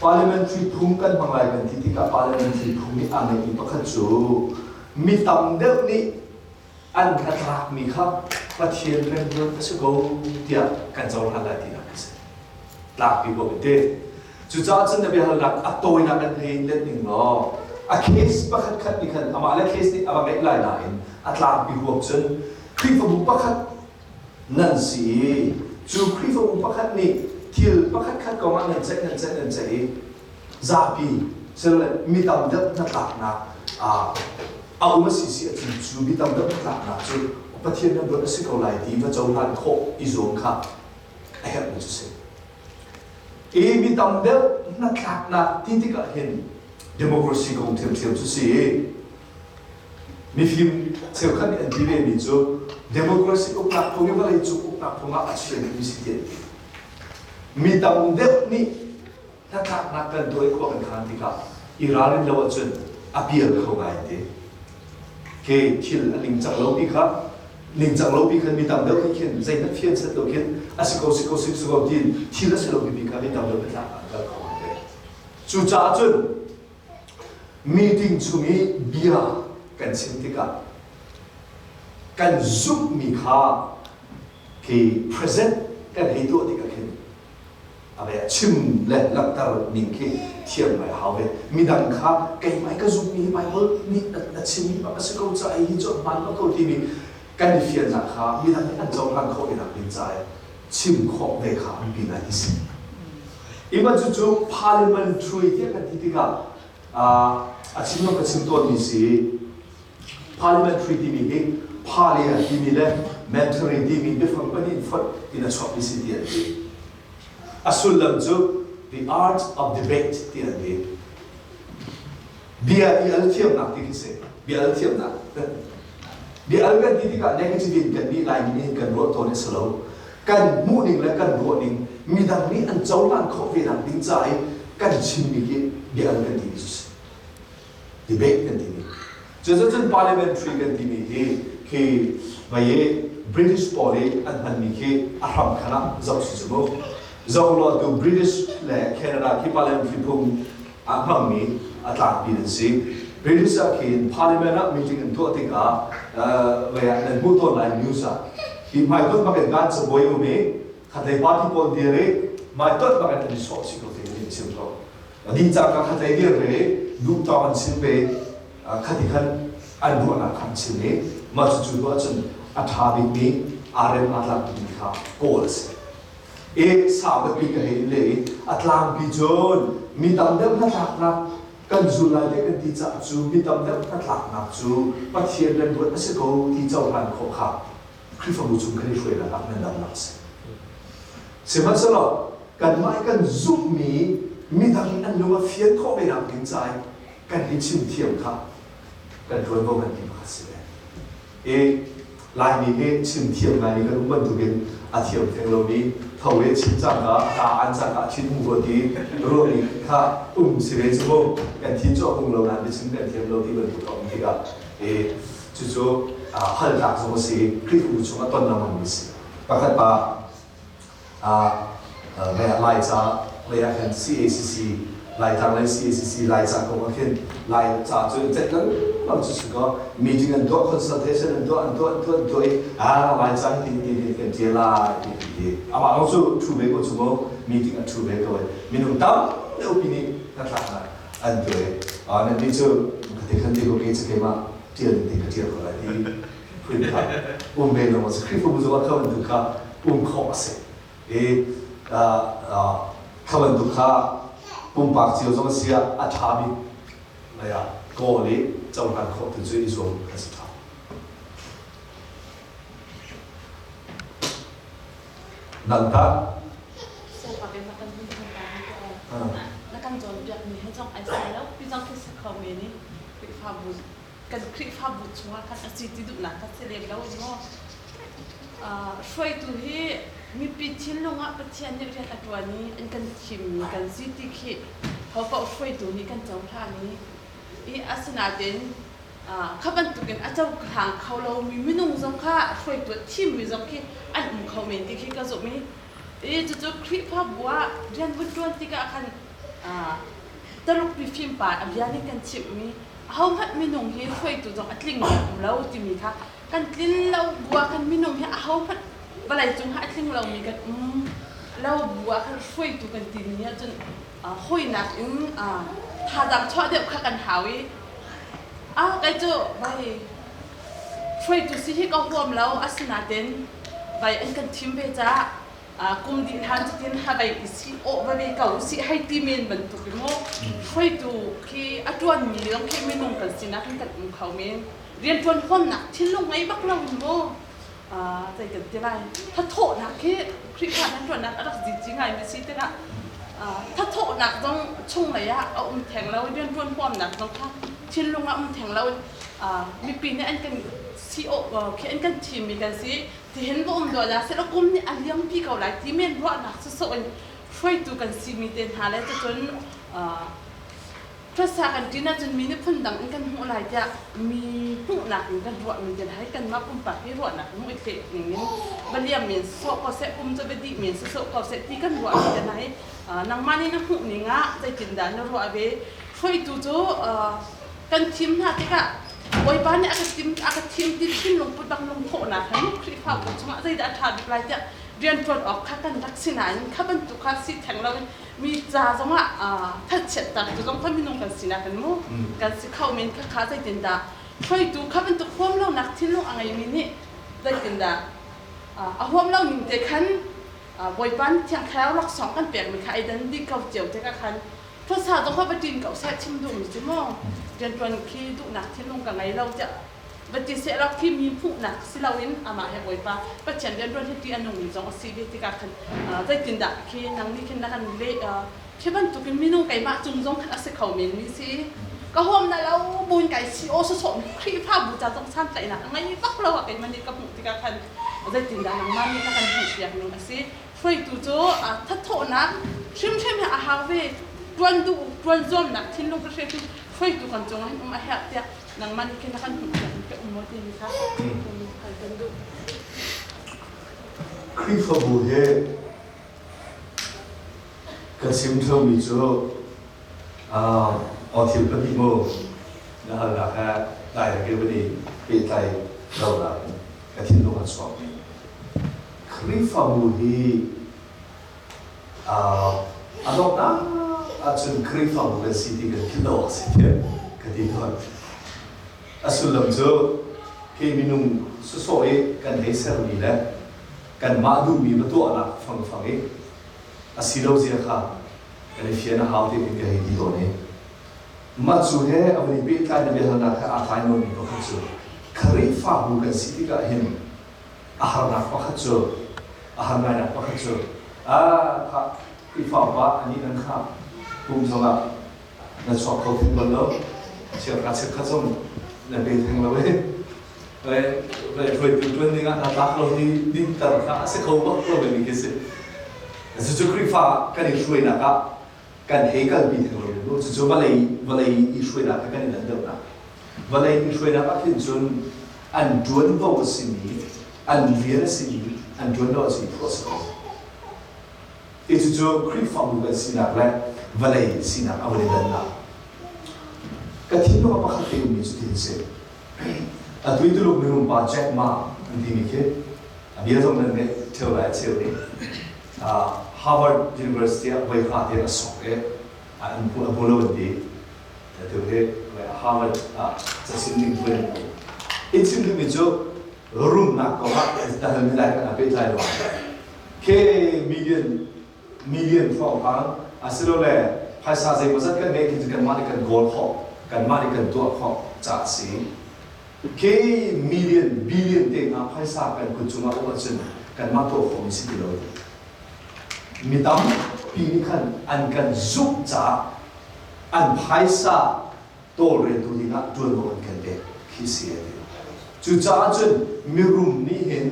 parliamentary phung kan hmang lai kan ti tikah parliamentary phung nih aa ngeihmi pakhat cu mi tam deuh nih an hnatlakmi kha Pathian remruat a si ko tiah kan cohlan lai tinak a si. Tlakpi ko te. Cucaah cun na biahalnak a tawinak an hei let ning law a case pakhat khat nih khan amah le case nih a va ngeih lai nain a tlangpi huap cun Khrihfabu pakhat nan si i cu Khrihfabu pakhat nih thil pakhat khat kong ah nan ceih nan ceih nan ceih i zapi silole mi tam deuh hnatlaknak a um a si si ahcun cu mi tam deuh hnatlaknak cu Pathian ram a si ko lai ti va cohlan khawh i zuam kha a herhmi cu si. I mi tam deuh hnatlaknak ti tikah hin democracy kong ṭhiamṭhiam cu si i mifim cheukhat nih an ti vemi cu democracy uknak phung i vawlei cung uknak phung ah a chiami si ti an ti. Mi tam deuh nih hnatlaknak kan tuah i khua kan khan tikah i ralrin lo ahcun a pial kho ngai te. Ke thil a ningcang lo pi kha ningcang lo pi khan mi tam deuh nih khin zeihmanh fian set lo khin a si ko si ko si ko tiin thil a si lo pipi kha mi tam deuh hnatlak an kal kho te. Cucaah cun meeting chung i bia kan chim tikah kan zumhmi kha khi present kan hei tuah tikah khin a chim le langhter ning khi thiam ngai hau ve midang kha keimah ka zumhmi hi Bible nih a chimmi bak a si ko caah hi cu a hmaan bak ko timi Kan i fiannak kha midang nih an cohlan khawh ve nak ding caah chim khawh ve kha biapi ngai ti si. Ima cucu parliamentary tiah kan ti tikah a chim ka chim tawnmi si. Parliamentary timi hi parlia timi le mentary timi biafang pahnih fonh in a chuakmi si ti an ti. A sullam cu the art of debate ti an ti. Bia i al thiamnak ti khi si. Bia al thiamnak. Bia al kan ti tikah negative in kan nih Laimi nih kan ruah tawn a si lo. Kan hmuhning le kan ruahning midang nih an cohlan khawh ve nak ding ca i kan chimmi khi bia al kan timi cu si. Debate kan timi. Cucun parliamentary kan timi hi khi vei British pawl i an hmanmi khi a hram khan ah zoh si cu mu. Zoh law tu British le Canada khi parliamentary phung a hmangmi a tlangpi an si. British ah khin parliament ah meeting an tuah tikah vei ah nan hmuh tawn lai news ah hi hmaitonh bak in kan cabuai um i khatlei party pawl dir i hmaitonh bak in an i sawh chih ko ti in chim ko. Dih cangka khatlei dir ve duh tawk an chim ve khati khan an ruahnak kha an chim i mah cucu tuah cun a ṭha bikmi aa rem aa tlak bikmi kha kawl a si. I sau deuhpi ka hei le i a tlangpi cun mi tam deuh hnatlaknak kan zul lai te kan ti caah cu mi tam deuh hnatlaknak cu Pathian rianṭuan a si ko ti cohlan khawh kha Khrihfabu chung kan i hruainak ah ngandamnak a si. Sihmanhsehlaw kanmah i kan zumhmi midang nih an lung a fian khawh ve nak ding ca i kan i chimthiam kha kan ṭuanvo kan ti pakhat si ve. I Laimi hi chimthiam ngaimi kan um bantukin a thiam theng lomi tho i chim cangka ka an cangka thin hung ruat i ruahmi kha um si ve cu mu kan thin cu a hung lo nain biachim kan thiam lo ti bantuk a um tikah i cucu halnak zong a si i Khrihfabu chung a ton lengmangmi a si. Pakhat pa Laica lei ah khan CACC Laitlang lei CACC Laica kong ah khin Laica cu ceih lengmang cu si kaw meeting an tuah consultation an tuah an tuah an tuah an tuah i ah Laica hi ti ti ti kan ṭial lai ti ti ti amah lawng cu ṭhu ve ko cu mu meeting a ṭhu ve ko i minung tam deuh pi nih hnatlaknak an tuah i nan nih cu ka ti khan ti ko kei cu keimah ṭial ding ti ka ṭial ko lai ti phun kha um ve lo a si Khrihfabu zong ah kha bantuk kha um khawh a si i kha bantuk kha pumpak cio zong a si ah a ṭha bik lei ah kawl i cohlan khawh tu cu i zuam a si ṭha. Nang tah? Na kan cawnpiakmi he zong ai sai lo pi zong khi si kho men i Khrihfabu kan Khrihfabu chungah khan a si ti duhnak kha si lem lo maw? Hruaitu hi mipi thinlung ah Pathian nih rian a ṭuan i an kan thimmi kan si ti khi hopaoh hruaitu nih kan cohlan i i asinain kha bantukin a cohlang kho lomi minung zong kha hruaitu a thimmi zong khi an um kho men ti khi ka zumh i i cucu Khrihfabu ah rian vun ṭuan tikah khan Taluk mifim pa a bia nih kan chimhmi ahohmanh minung hi hruaitu zong a tling um lo timi kha kan tlin lo bu ah khan minung hi ahohmanh vawlei cung ah a tling lomi kan um lo bu ah khan hruaitu kan timi ahcun hawinak in thazaang chuah deuh kha kan hau i ah kei cu vai hruaitu si hi ka huam lo asinain vai an kan thim ve caah kum dih hlan cutin havei i si awh va ve ko si hei ti men bantuk in mu hruaitu khi a ṭuanmi zong khi minung kan sinak in kan um kho men rianṭuan huamnak thinlung ngei bak lo in mu zei kan ti lai thathawhnak khi Khrihfa nan ṭuannak a rak zici ngaimi si tikah thathawhnak zong chunglei ah a um theng lo rianṭuan huamnak zong kha thinlung ah um theng lo mipi nih an kan si awh khi an kan thimmi kan si Tihin va um duah dah seh kum nih a liampi ko lai ti men ruahnak sawsawh in hruaitu kan simi te hna le cucun hrasa kan ṭin ahcun mi nih phundang in kan hmuh lai tiah mi hmuhnak in kan ruahmi te hna hi kanmah pumpak hi ruahnak hmuh i tleh ning in va liam men sawh ko seh kum cu va dih men sawsawh ko seh ti kan ruahmi te hna hi nangmah nih na hmuh ning ah zeitindah na ruah ve hruaitu cu kan thim hna tikah Bawipa nih a ka tim a ka thim ti thinlung put bak lungthawhnak he Khrihfabu chungah zeidah a ṭha bik lai tiah rianṭuan awk kha kan rak si nain kha bantuk kha si theng loin mi ca zongah thanchiatter tu zong kha minung kan sinak in mu kan si kho men kha kha zeitindah hruaitu kha bantuk huam lonak thinlung a ngeimi nih. Zeitindah a huam lo ning te khan Bawipa nih Thiang Thlarau laksawng kan pekmi kha ai dan dih ko cio tikah khan Thuasa zong kha va ṭin ko seh chim duhmi cu maw rianṭuan khi duhnak thinlung ka ngei lo tiah va ti sehlaw khi mi hmuhnak si loin amah he Bawipa Pathian rianṭuan hi ṭih a nungmi zong a si ve tikah khan zeitindah khi nang nih khin na kan leh? Khi bantukin minung keimah cung zong khan a si kho menmi si. Ka huam na lo buin kai si aw sawsawh mi Khrihfabu ca zong santlaihnak a ngei bak lo ah keimah nih ka hmuh tikah khan zeitindah nangmah nih na kan hmuhpiak ning a si. Hruaitu cu thatthawhnak hrimhrim hi a hau ve. Ṭuan duh, ṭuan zuamnak thinlung ka hre hruaitu kan cungah hin um a herh tiah nangmah nih khin na kan hmuhpiak ning ka um maw timi kha hal kan duh. Khrihfabu he Ka chim ṭheomi cu aw thil pahnih mu na halnak he direct in van i pehtlai lo nain ka thinlung a chuakmi. Khrihfabu hi a donghnak ahcun Khrihfabu kan si ti kan philh lo awk a si tiah ka ti tawn. A sullam cu hi minung sawsawh i kan hei sermi le kanmah duhmi va tuahnak fangfang i a si lo zia kha kan i fian a hau ti in ka hei ti tawn i mah cu he a van i pehtlai na biahalnak he aa tlai nawnmi pakhat cu Khrihfabu kan si tikah hin a harnak pakhat cu a har ngainak pakhat cu a kha Khrihfa upa anih nan kha kum zongah na chuak kho theng bal lo chiakha chiakha zong na pe theng lo e hruaitu ṭuan ding ah na tlak lo hi dinter kha a si kho bak lo mi khi si. Cucu Khrihfa kan i hruainak ah kan hei kalpi theng lo mu. Cucu vawlei vawlei i hruainak he kan i dan deuhnak. Vawlei i hruainak ah khin cun an ṭuanvo a simi, an rian a simi, an ṭuanvo a simi phu a si ko. Hi cucu Khrihfabu kan sinak le vawlei sinak a van i dannak. Ka thinlung ah pakhat te ummi cu tin si. Atu i Tuluk mirum pa Jack Ma an timi khi a bia zong nan ngeih ṭheo lai a cheu nih Harvard University ah voi kha tiang a sok i an a hmu lo an ti. Atu hi Harvard ah cachim ding phun an hmu. I chim duhmi cu rumnak kong ah na halmi lai kan pehtlai lo. Ke million million hrawnghrang asilole phaisa zeimawzat kan ngeih khi cu kanmah nih kan goal khawh, kanmah nih kan tuah khawh caah a si. Ke million, billion te hna phaisa kan kut cungah um ahcun kanmah tuah khawhmi si ti lo. Mi tampi nih khan an kan zumh caah an phaisa tawlreltu dingah ṭuanvo an kan pek khi si a ti. Cucaah cun mirum nih hin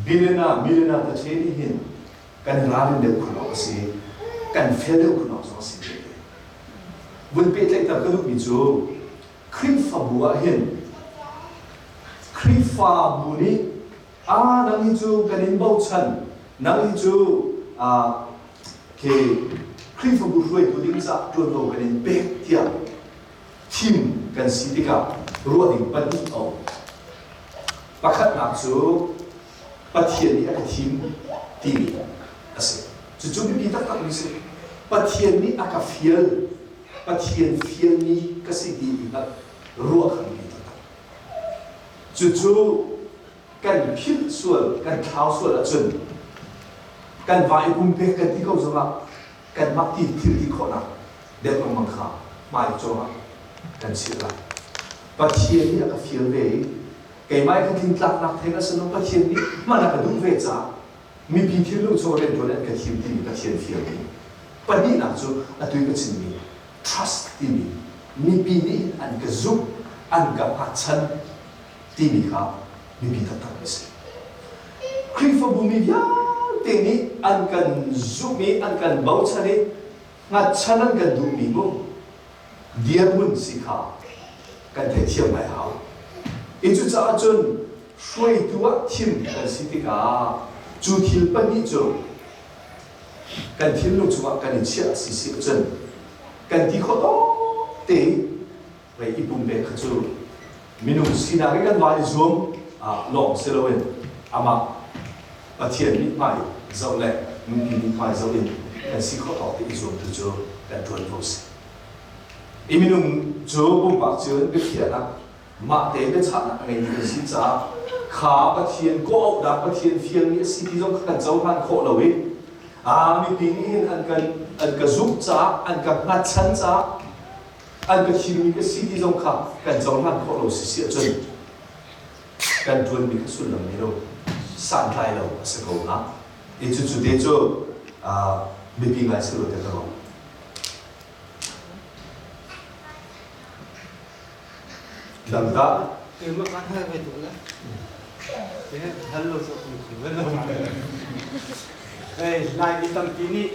billionaire, millionaire tete nih hin kan ralrin deuh khun awk a si, kan fel deuh khun awk zong a si ve. Vun pehtlaihter ka duhmi cu Khrihfabu ah hin Khrihfabu nih a nang hi cu kan in bochan, nang hi cu ke Khrihfabu hruaitu ding caah ṭuanvo kan in pek tiah thim kan si tikah ruah ding pahnih a um. Pakhatnak cu Pathian nih a ka thim timi a si. Cucu biapi taktakmi si. Pathian nih a ka fial, Pathian fialmi ka si ti i hngalh ruah kha biapi taktak. Cucu kan philh sual, kan thlau sual ahcun kan va i pumpek kan ti ko zongah kanmah ti thil ti khawhnak deuh lengmang kha hmai cawngah kan chilh lai. Pathian nih a ka fial ve i keimah i ka tlingtlaknak theng a si lo Pathian nih hman a ka duh ve caah mipi thinlung chung rianṭuan an ka thim timi Pathian fialmi pahnihnak cu atu i ka chimmi trust timi mipi nih an ka zumh an ka hngatchan timi kha mipi taktak a si. Khrihfabu mi vialte nih an kan zumh i an kan bochan i hngatchan an kan duhmi mu dirhmun si kha kan theihthiam ngai hau. I cucaah cun hruaitu ah thim kan si tikah cu thil pahnih cu kan thinlung chungah kan i chiah si si ahcun kan ti khawh tawk te vei i pumpek kha cu minung sinak i kan vai zuam lawng si loin amah Pathian mithmai zoh le mipi mithmai zoh in kan si khawh tawk te i zuam tu cu kan ṭuanvo si. I minung cu pumpak cun biakhiahnak Mah te biachahnak a ngeimi kan si caah kha Pathian kawh-auhnak Pathian fialmi a si ti zong kha kan cohlan khawh lo i aa mipi nih hin an kan an ka zumh caah an ka hngatchan caah an ka thimmi ka si ti zong kha kan cohlan khawh lo si si ahcun kan ṭuanmi kha sullam ngei lo santlai lo a si ko hnga. I cucu te cu biapi ngai si lo te ka ruah. Dangta. Keimah ka hal ve tuk le. Hal lo cu kum khum ve lo. Hey, Laimi tampi nih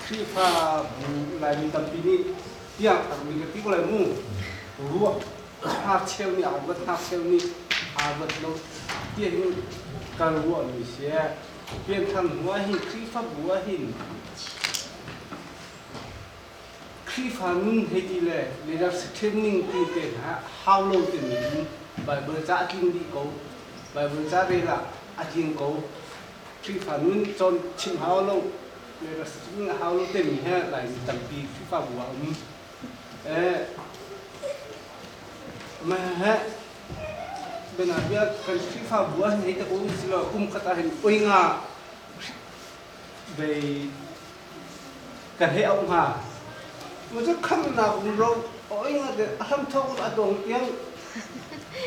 Khrihfa bu Laimi tampi nih tiang mi ka ti ko lai mu. Ruah ngakcheu nih aa ruat ngakcheu nih aa ruat lo ti hin kan ruahmi si. Pianthar hnu ah hin Khrihfabu ah hin Khrihfa nun hei ti le leadership training ti te hna hau lo timi in Bible ca a tling dih ko. Bible ca rel ah a tling ko. Khrihfa nun cawn chim hau lo, leadership training a hau lo timi he Laimi tampi Khrihfabu ah um. Eh, mah bianabia kan Khrihfabu ah hin hei ta ko silo kum khat ah hin oi nga bei kan hei auh hnga. Cu khamnak rumro oi nga te a hram thawk in a dong tiang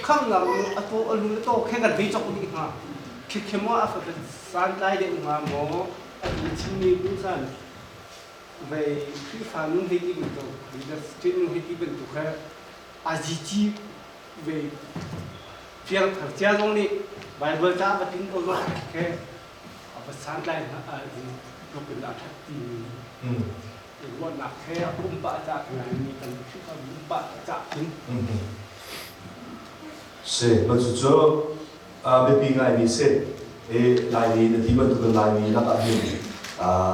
khamnak a to a lu le to khe kan hei chok dih hnga. Khikhe maw a fa santlai deuh hnga maw a tu chimmi pungsan vei Khrihfa nun hei ti bantuk leadership nun hei ti bantuk he a zici vei piangthar cia zong nih Bible ca va tin ko zong khe a va santlai hna tluk in a ṭhat timi ruahnak he a pumpak ca ngai kan Khrihfa pumpak ca in Si, ma cucu biapi ngaimi si. I Laimi na ti bantukin Laimi lakah hin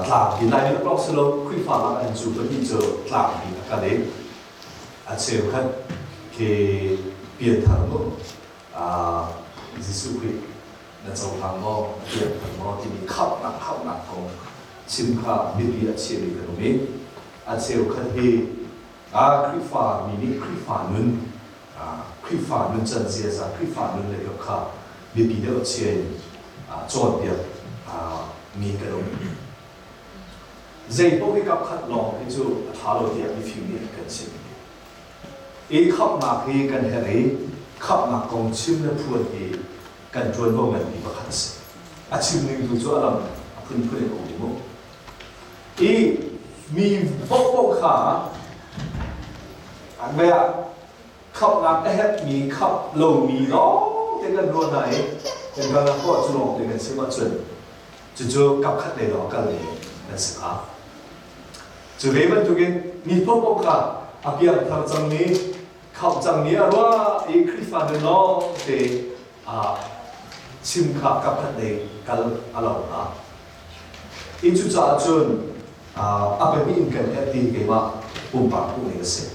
tlangpi Laimi lak lawng si lo Khrihfa lakah hin cu pahnih cu tlangpi a kal i a cheukhat khi pianthar mu Jesuh Khrih na cohlang maw na pianthar maw timi khamhnak khamhnak kong chim kha biapi a chiami kan um i a cheukhat hi Khrihfa mi nih Khrihfa nun Khrihfa nuncan ziaza Khrihfa nun le kha biapi deuh a chia in cawnpiak mi kan um. Zei paoh hi kapkhat lawng hi cu a ṭha lo tiah mifim nih an kan chimh. I khamhnak hi kan herh i khamhnak kong chim le phuan hi kan ṭuanvo nganpi pakhat a si. A chim ning tu cu a lam a phunphun in a um mu. I mi paohpaoh kha an mei ah khamhnak a herhmi khamh lomi lawng te kan ruah hna i kan kalnak poah cu lawng te kan chim ahcun cucu kapkhat lei lawng kal mi kan si hnga. Cu ve bantukin mi paohpaoh kha a piangthar cangmi khamh cangmi a ruah i Khrihfa nun lawng te chim kha kapkhat lei kal a lo hnga. I cucaah cun a pahnih in kan herh ti keimah pumpak hmuhning a si.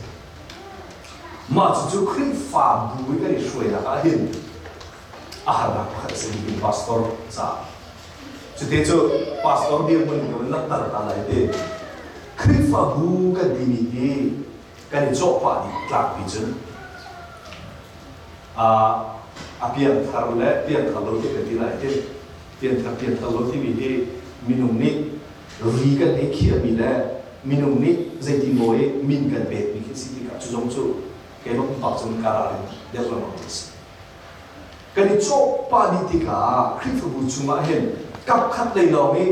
Mah cucu Khrihfabu i kan i hruainak ah hin a harnak pakhat a si mi pastor caah. Cute cu pastor dirhmun in kan langhter ta lai ti. Khrihfabu kan timi hi kan i cawhpah dih tlakpi cun a piangthar le piangthar lo ti kan ti lai ti. Pianthar pianthar lo timi hi minung nih ri kan hei khiahmi le minung nih zeiti maw i min kan pekmi khi si tikah cu zong cu keimah pumpak cun ka ralrin deuh lengmang mi a si. Kan i cawh pah dih tikah Khrihfabu chungah hin kapkhat lei lawng i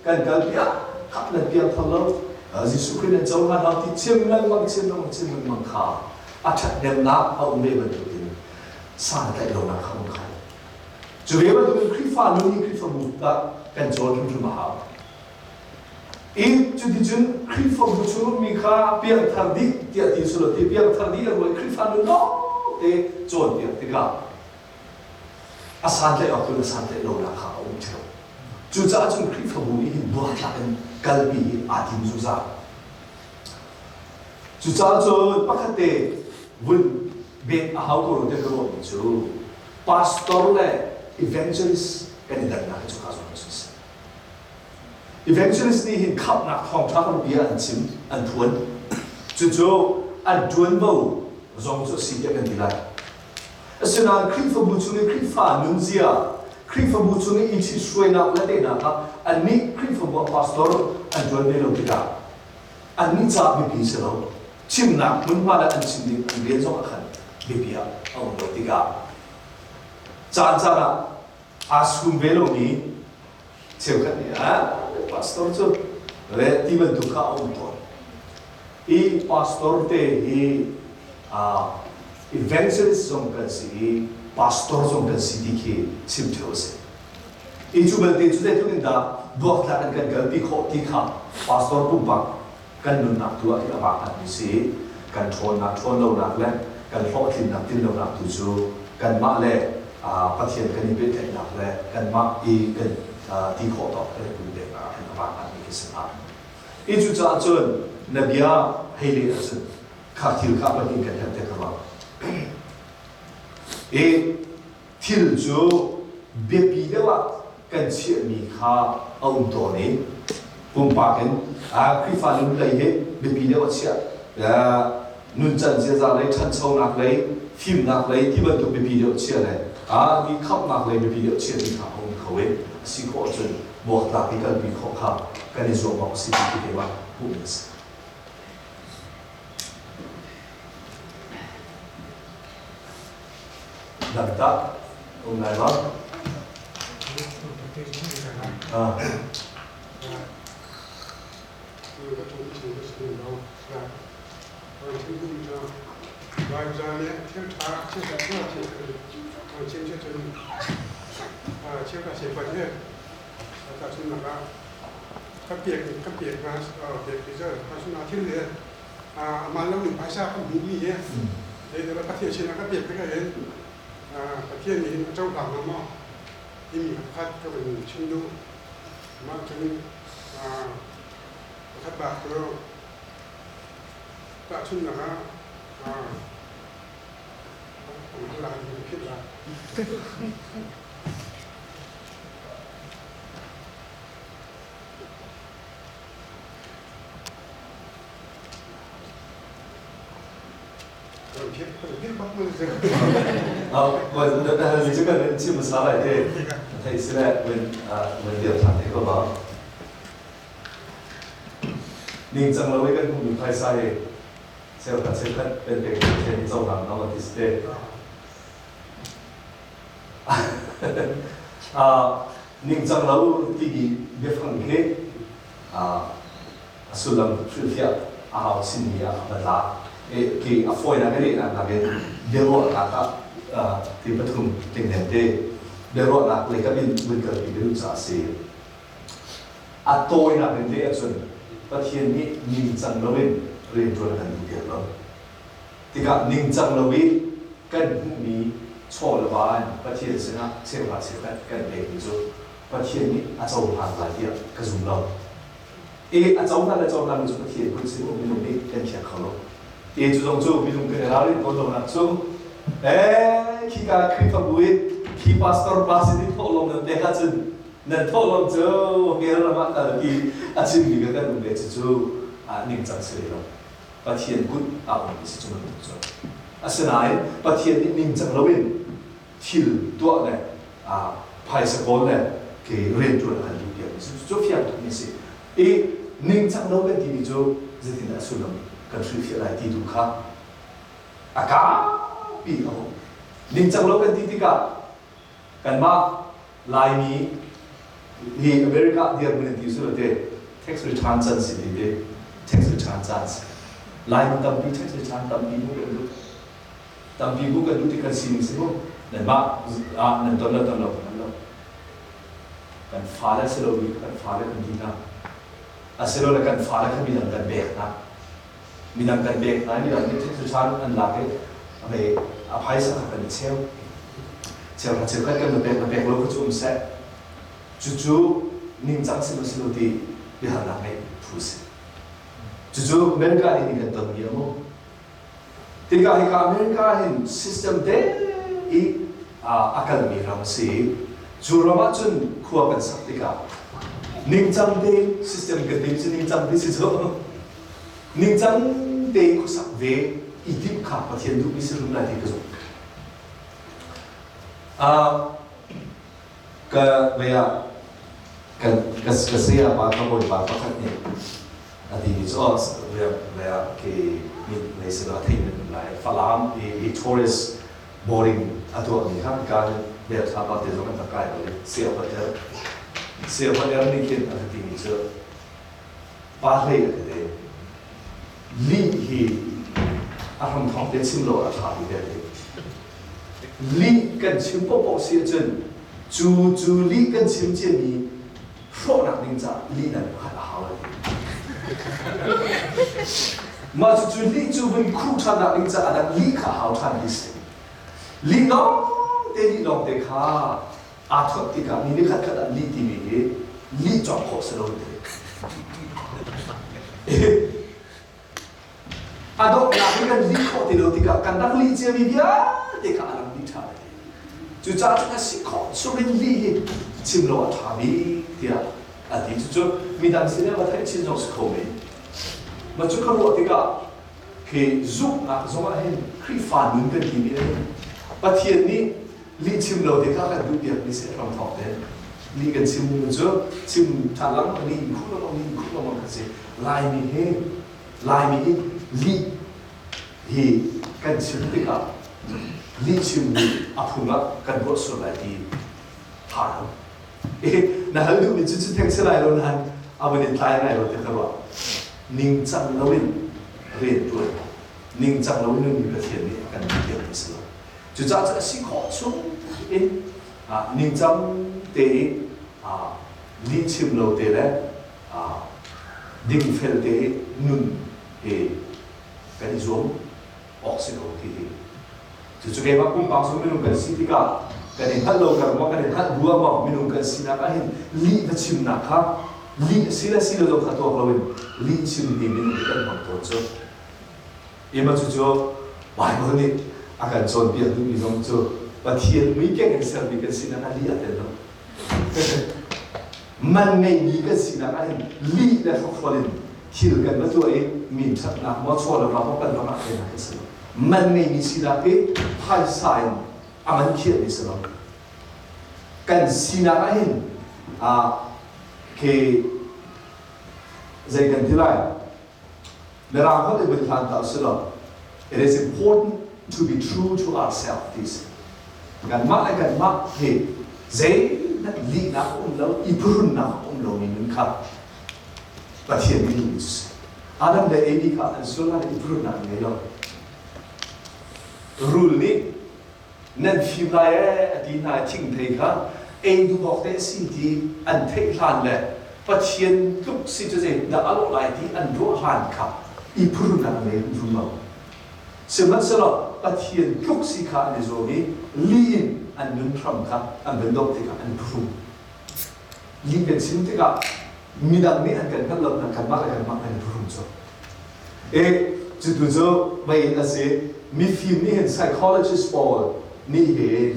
kan kal piah khap nan piangthar lo Jesuh Khrih nan cohlan lo ti chim lengmang chim lengmang chim lengmang kha a ṭhathnemnak a um ve bantukin san a tlaih lonak kha um kho. Cu ve bantukin Khrihfa nu nih Khrihfabu tah kan cawn hrimhrim a hau. I cuticun Khrihfabu chung mi kha piangthar dih tiah ti sulaw ti piangthar dih a ruai Khrihfa nu lawngte cawnpiak tikah a santlaih awk cun a santlaih lonak kha a um ṭheo. Cucaah cun Khrihfabu nih hin buaktlak in kalpi hi aa tim zungzal. Cucaah cun pakhat te vun bet a hau ko lo ti ka ruahmi cu pastor le evangelist kan i dannak hi cuka zawn ah cun si. Evangelist nih hin khamhnak thawngṭha kan bia an chim, an phuan. Cucu an ṭuanvo. zong cu a si tiah kan ti lai. Asinain Khrihfabu chung i Khrihfa nunzia, Khrihfabu chung i ṭhithruainak le tehnak ah annih Khrihfabu ah pastor an ṭuan ve lo tikah annih caah biapi si lo. Chimnak hmunhma le an chim ding an rian zong ah khan biapi ah a um lo tikah caan caan ah aa sum ve lomi cheukhat nih ah pastor cu le ti bantuk kha a um tawn. I pastor te hi evangelist zong kan si i pastor zong kan si ti khi chim ṭheo a si. I cu belte cu zeitluk in dah duaktlak in kan kalpi khawh ti kha pastor pumpak kan nunnak tu ah hin a vak mi si kan ṭhawnnak ṭhawn lonak le kan hlawhtlinnak tlin lonak tu cu kanmah le Pathian kan i pehtlaihnak le kanmah i kan ti khawh tawk kan i pumpeknak ah hin a vak mi khi si hnga. I cucaah cun na bia hei leh ahcun kha thil kha pahnih kan herh te ka ruah. I thil cu biapi deuh ah kan chiahmi kha a um tawn i pumpak in Khrihfa nun lei hi biapi deuh a chiah. Nuncan ziaza lei, ṭhanchonak lei, fimnak lei ti bantuk biapi deuh chia le mi khamhnak lei biapi deuh chia ti kha a um kho i a si khawh ahcun buaktlak i kalpi khawh kha kan i zuam awk a si ti keimah hmuhmi a si. Dang tah um lai ma? Ah. Aman lo ning phaisa kan hmuhmi hi zeidah Pathian sinah ka pek tikah hin Pathian nih hin a cohlang hnga maw timi kha pakhat ka van chim duh. Mah cun pakhat bak cu tahchunhnak ah um la in phit la. Cu kan chim hmasa lai te thei si le van dir ṭhan te ko ba. Ningcang lo i kan hmuhmi phaisa hi cheukhat cheukhat kan pek Pathian nih cohlang hna ti si te. Ningcang lo timi biafang hi a sullam hrilhfiah a hau chinmi ah a tla. Ki a fawinak i lehnak nakin biaruahnak ah ti pathum tling te biaruahnak lei kam in vun kalpi ka duh caah a si. A tawinak in leh ahcun Pathian nih ningcang loin rianṭuan a kan duhpiak lo. Tikah ningcang lo i kan hmuhmi chaw le va in Pathian sinah cheuhra cheukhat kan pekmi cu Pathian nih a cohlan lai tiah ka zum lo. E a cohlan le cohlan lo cu Pathian kut sin um minung nih kan khiak kho lo. E cu zong cu minung kan i ralrin tawn lonak cu ee khika Khrihfabu i khi pastor pa sin i thawhlawm nan pek ahcun nan thawhlawm cu hell ram ah kal ti a chimmi ka kan um ve cucu ningcang si lo. Pathian kut a um si cu bantuk cu. Asinain Pathian nih ningcang loin thil tuah le phaisa kawl le ke rianṭuan a kan duhpiak mi cu fiang tukmi a si. I ningcang lo kan timi cu zeitindah a sullam kan hrilhfiah lai ti tu kha a kaupi a um. Ningcang lo kan ti tikah kanmah Laimi hi America dirhmun in ti su te tax return can si ti te tax return can si. Laimi tampi tax return tampi mu kan duh. Tampi bu kan duh ti kan sining si mu. Nanmah ah nan ton lo ton lo kan lo. Kan fale si lo mi kan fale kan ti hna. Asilole kan fale kha midang kan pek hna. Midang kan pek hna midang nih tax return an lak i a a phaisa kha kan i cheu. Cheu kha cheukhat kan pek na pek lo kha cu um seh. Cucu ningcang si lo si lo ti biahalnak ngeih phu si. Cucu America nih kan ton mi a mu. Tikah hika America hin system te i a kalmi ram a si. Cu ram ah cun khua kan sak tikah ningcang te system kan ti cu ningcang ti si cu ningcang te khuasak ve. i timh kha Pathian duhmi si hrim lai ti ka zumh. Ka vei ah kan ka saya pa ka bawipa pakhat nih a timi cu oh vei ah ke mit nei sila thei men lai Falam i Victorious boarding a tuahmi kha kan bel thla pa te zong an rak kai bal i Siapater nih khin a ka timi cu pa hlei a ka ti. Lih hi a hramthawk te chim lo a ṭha bik a ti. Lih kan chim paohpaoh si ahcun cu cu lih kan chim ciami hrawhnak ding caah lih nan pakhat a hau a ti. Mah cucu lih cu vun khuh ṭhannak ding caah dang lih kha a hau ṭhan ti si. Lih lawngte lih lawngte kha aa thuat tikah mi nih khatkhat ah lih timi hi lih cawk khawh si lo ti. A donghnak hi kan lih khawh ti lo tikah kan rak lih ciami vialte kha a rak lih ṭhan a ti. Cucaah cun a si khawh chungin lih hi chim lo a ṭha bik tiah a ti. Cucu midang sin ah va theih chin zong si kho men. Mah cu ka ruah tikah khi zumhnak zong ah hin Khrihfa nun kan timi hin Pathian nih lih chim lo te kha kan duh piakmi si hram thawk te lih kan chim cu chim ṭhan lengmang lih in khuh lengmang lih in khuh lengmang kan si. Laimi hi Laimi hi lih hi kan chim tikah lih chim hi a phung ah kan ruah sual lai ti phan lo. Na hal duhmi cu cu theng si lai lo nain a van in tlai ngai lo ti ka ruah. Ningcang loin rian ṭuan, ningcang loin nunmi Pathian nih a kan duhpiakmi si lo. Cucaah cu a si khawh chung in ningcang te i lih chim lo te le dingfel te nun hi kan i zuam awk si ko ti hi. Cucu keimah pumpak zong minung kan si tikah kan i hngalh lo kar maw kan i hngalh bu ah maw minung kan sinak ah hin lih va chimnak kha lih si le si lo zong kha tuak loin lih chim hi minung nih kan hmang tawn cu. Ima cucu Bible nih a kan cawnpiak duhmi zong cu Pathian mui keng in sermi kan sinak ah lih a tel lo. Man ngeimi kan sinak ah hin lih le hrokhrol in thil kan va tuah i mi ṭhatnak maw chaw le va maw kan va ngah te hna khi si lo. Man ngeimi sinak hi phaisa in a man khiahmi si lo. Kan sinak ah hin khi zei kan ti lai? Mirang holh in vun hlan ta usih law, it is important to be true to ourselves ti si. Kanmah le kanmah hi zeihmanh lihnak a um lo, i phuhrunnak a um lomi nun kha Pathian nih duhmi cu si. Adam le Evi kha an sual nain i phuhrunnak an ngei lo. Rul nih nan fim lai ee a ti hna i thingthei kha ei duh awk te a si ti an theih hlan le Pathian tluk si cu zeitindah a lawh lai ti an ruah hlan kha i phuhrunnak an ngei hrimhrim lo. Sihmanhsehlaw Pathian tluk si kha an i zuam i li in an nun hram kha an van dawp tikah an phuhrung. Li kan chim tikah midang nih an kan hngalh lo hna kanmah le kanmah kan i phuhrung cu. E cutu cu mei a si. Mifim nih hin psychologist pawl nih hin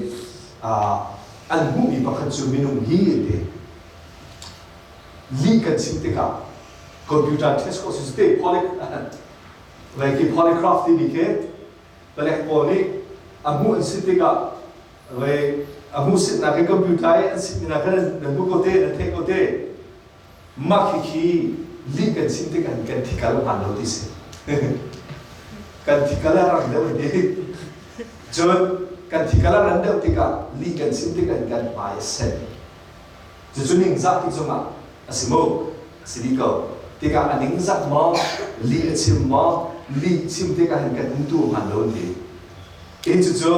an hmuhmi pakhat cu minung hi an ti. Lih kan chim tikah computer test khawh si te poly like polygraph timi khi palek pawl nih a hmuh an si tikah le a hmuh sitnak hi computer i an sitnak khan nan hmuh ko te nan theih ko te. Mah khikhi lih kan chim tik an kan thikal hmaan lo ti si. Kan thikal a rang deuh ti. Cun kan thikal a ran deuh tikah lih kan chim tik an kan hmai a sen. Cucu ningzah ti zongah a si mu, a si dih ko. Tikah a ningzak maw, lih a chim maw, lih chim tikah hin kan umtu hmaan lo an ti. Hi cucu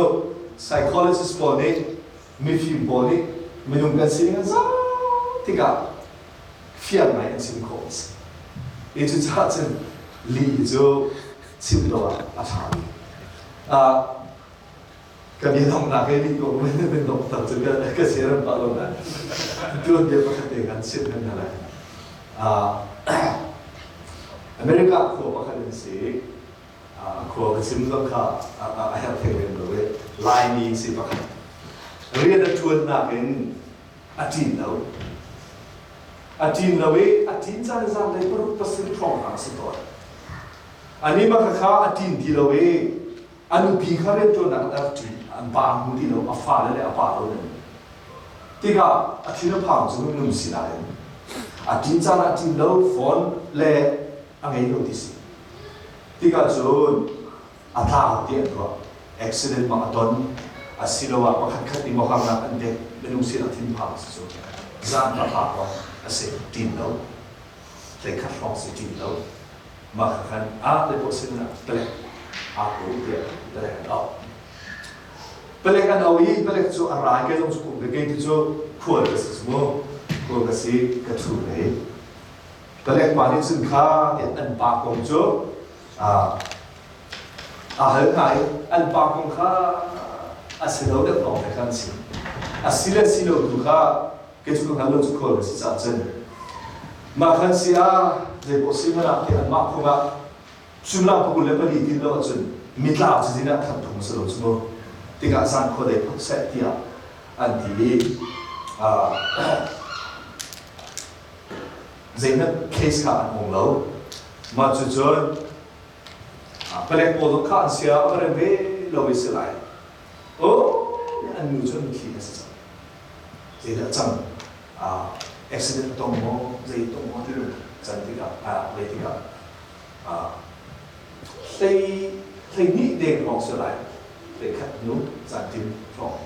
psychologist pawl nih mifim pawl nih minung kan sining an zoh tikah fiang ngai an chim khawh a si. Hi cucaah cun lih hi cu chim lo ah a ṭha bik. Ka bia donghnak hi lih ko min donghter cu ka siaram pah lo nain tuanbia pakhat te kan chimh kan hna lai. America khua pakhat in si. Khua ka chim zong kha a herh theng lem lo i Laimi si pakhat rian a ṭuannak in a ṭin lo. A ṭin lo i a ṭin caan zanlei paruk pasarih hrawng hna a si tawn. Ani mah khakha a ṭin ti lo i a nupi kha rianṭuannak an rak ṭin, an pa hmu ti lo, a fale le a pa lo nan. Tikah a thin a phang cu minung si nain a ṭin caan ah ṭin lo, phone le a ngei lo ti si. Tikah cun a tlau ti an ruah. Accident bang a ton asiloah pakhatkhat nih maw harnak an pek minung sinak thinphang si cu zan ka phak awk a si ṭin lo. Hleikhat hrawng si ṭin lo. Mah kha khan a te poh sin ah palek aa ko tiah palek an auh. Palek an auh i palek cu a ra i kei zong cu kum ve kei tu cu khual ka si cu mu khual ka si ka ṭhu ve. Palek pa nih cun kha tiah an pa kong cu a hal hna i an pa kong kha a si lo deuh lawng te kha an chim. A si le si lo tu kha kei cu ka hngal lo cu khual ka si caah cun mah khan si ah zeipaoh si hmanh ah tiah anmah phung ah suimilam 24 tin lo ahcun mitlau cazin ah thanh phung a si lo cu mu tikah zan khua dei phok seh tiah an ti i zeihmanh case kha an ong lo. Mah cu cun palek pawl zong kha an sia a va rem ve lo i si lai. Oh, an nu cu an mitthli a si cang. Zeidah cang? Accident tong maw, zei tong maw ti can tikah, lei tikah hlei hlei deng hrawng si lai. Hlei khat hnu zan tim hrawng.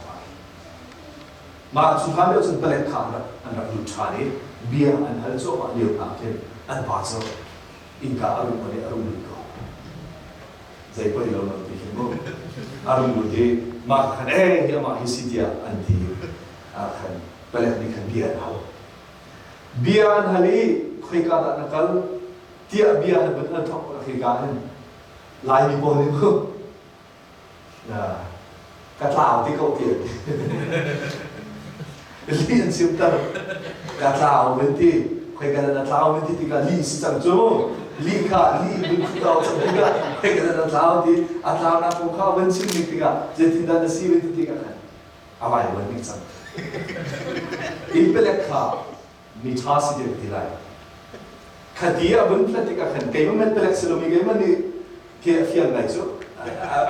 Mah cu hlan lio cun palek kha an rak lut ṭhan i bia an hal cuahmah lio hna khin an pa cu innka a rung i a rung lut ko. Zei poi lo nan ti khin mu. A rung lut i mah khan ee hi amah hi si tiah an ti ah khan palek nih khan bia an hal. Bia an hal i khoika dah na kal tiah bia an vun hal thawk khika hin Laimi pawl nih mu Ka tlau ti ko ti li an chimter ka tlau men ti khoi ka na tlau men ti tikah li si cang cu li kha li vun khutau cang tikah khoi ka na tlau ti a tlau nak kong kha van chim ning tikah zeitin dah na si ven ti tikah khan a vai van ning cang in pelek kha mi ṭha si deuh ti lai. Khati a vun phlat tikah khan keimah met palek si lomi keimah nih khi a fiang ngai cu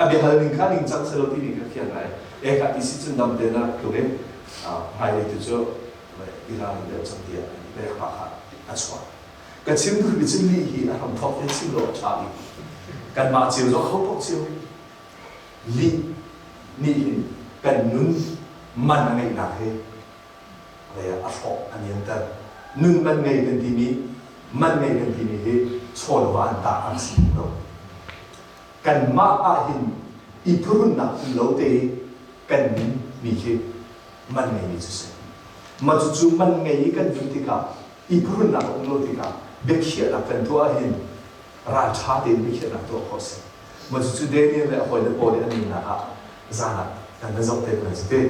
a biahal ning kha ningcang si lo timi kha fiang ngai. E kha ti si cun dam te na rak tluk i hmailei tu cu Iran in deuh cang tiah an i pek pa kha a chuak. Ka chim duhmi cu lih hi a hramthawk te chim lo a ṭha bik. Kanmah cio zong ho paoh cio lih nih hin kan nun man a ngeihnak hi lei ah a hrawh a niamter. Nun man ngei kan timi man ngei kan timi hi chawlva an tah an si lo. Kanmah ah hin i phurunnak um lo te i kan nun mi khi man ngeimi cu si. Mah cucu man ngei i kan nun tikah i phurunnak a um lo tikah biakhiahnak kan tuah ahhin ralṭha tein biakhiahnak tuah khawh a si. Mah cucu Daniel le a hawile pawl i an nunnak ah zan ah kan va zoh te hna cu ti.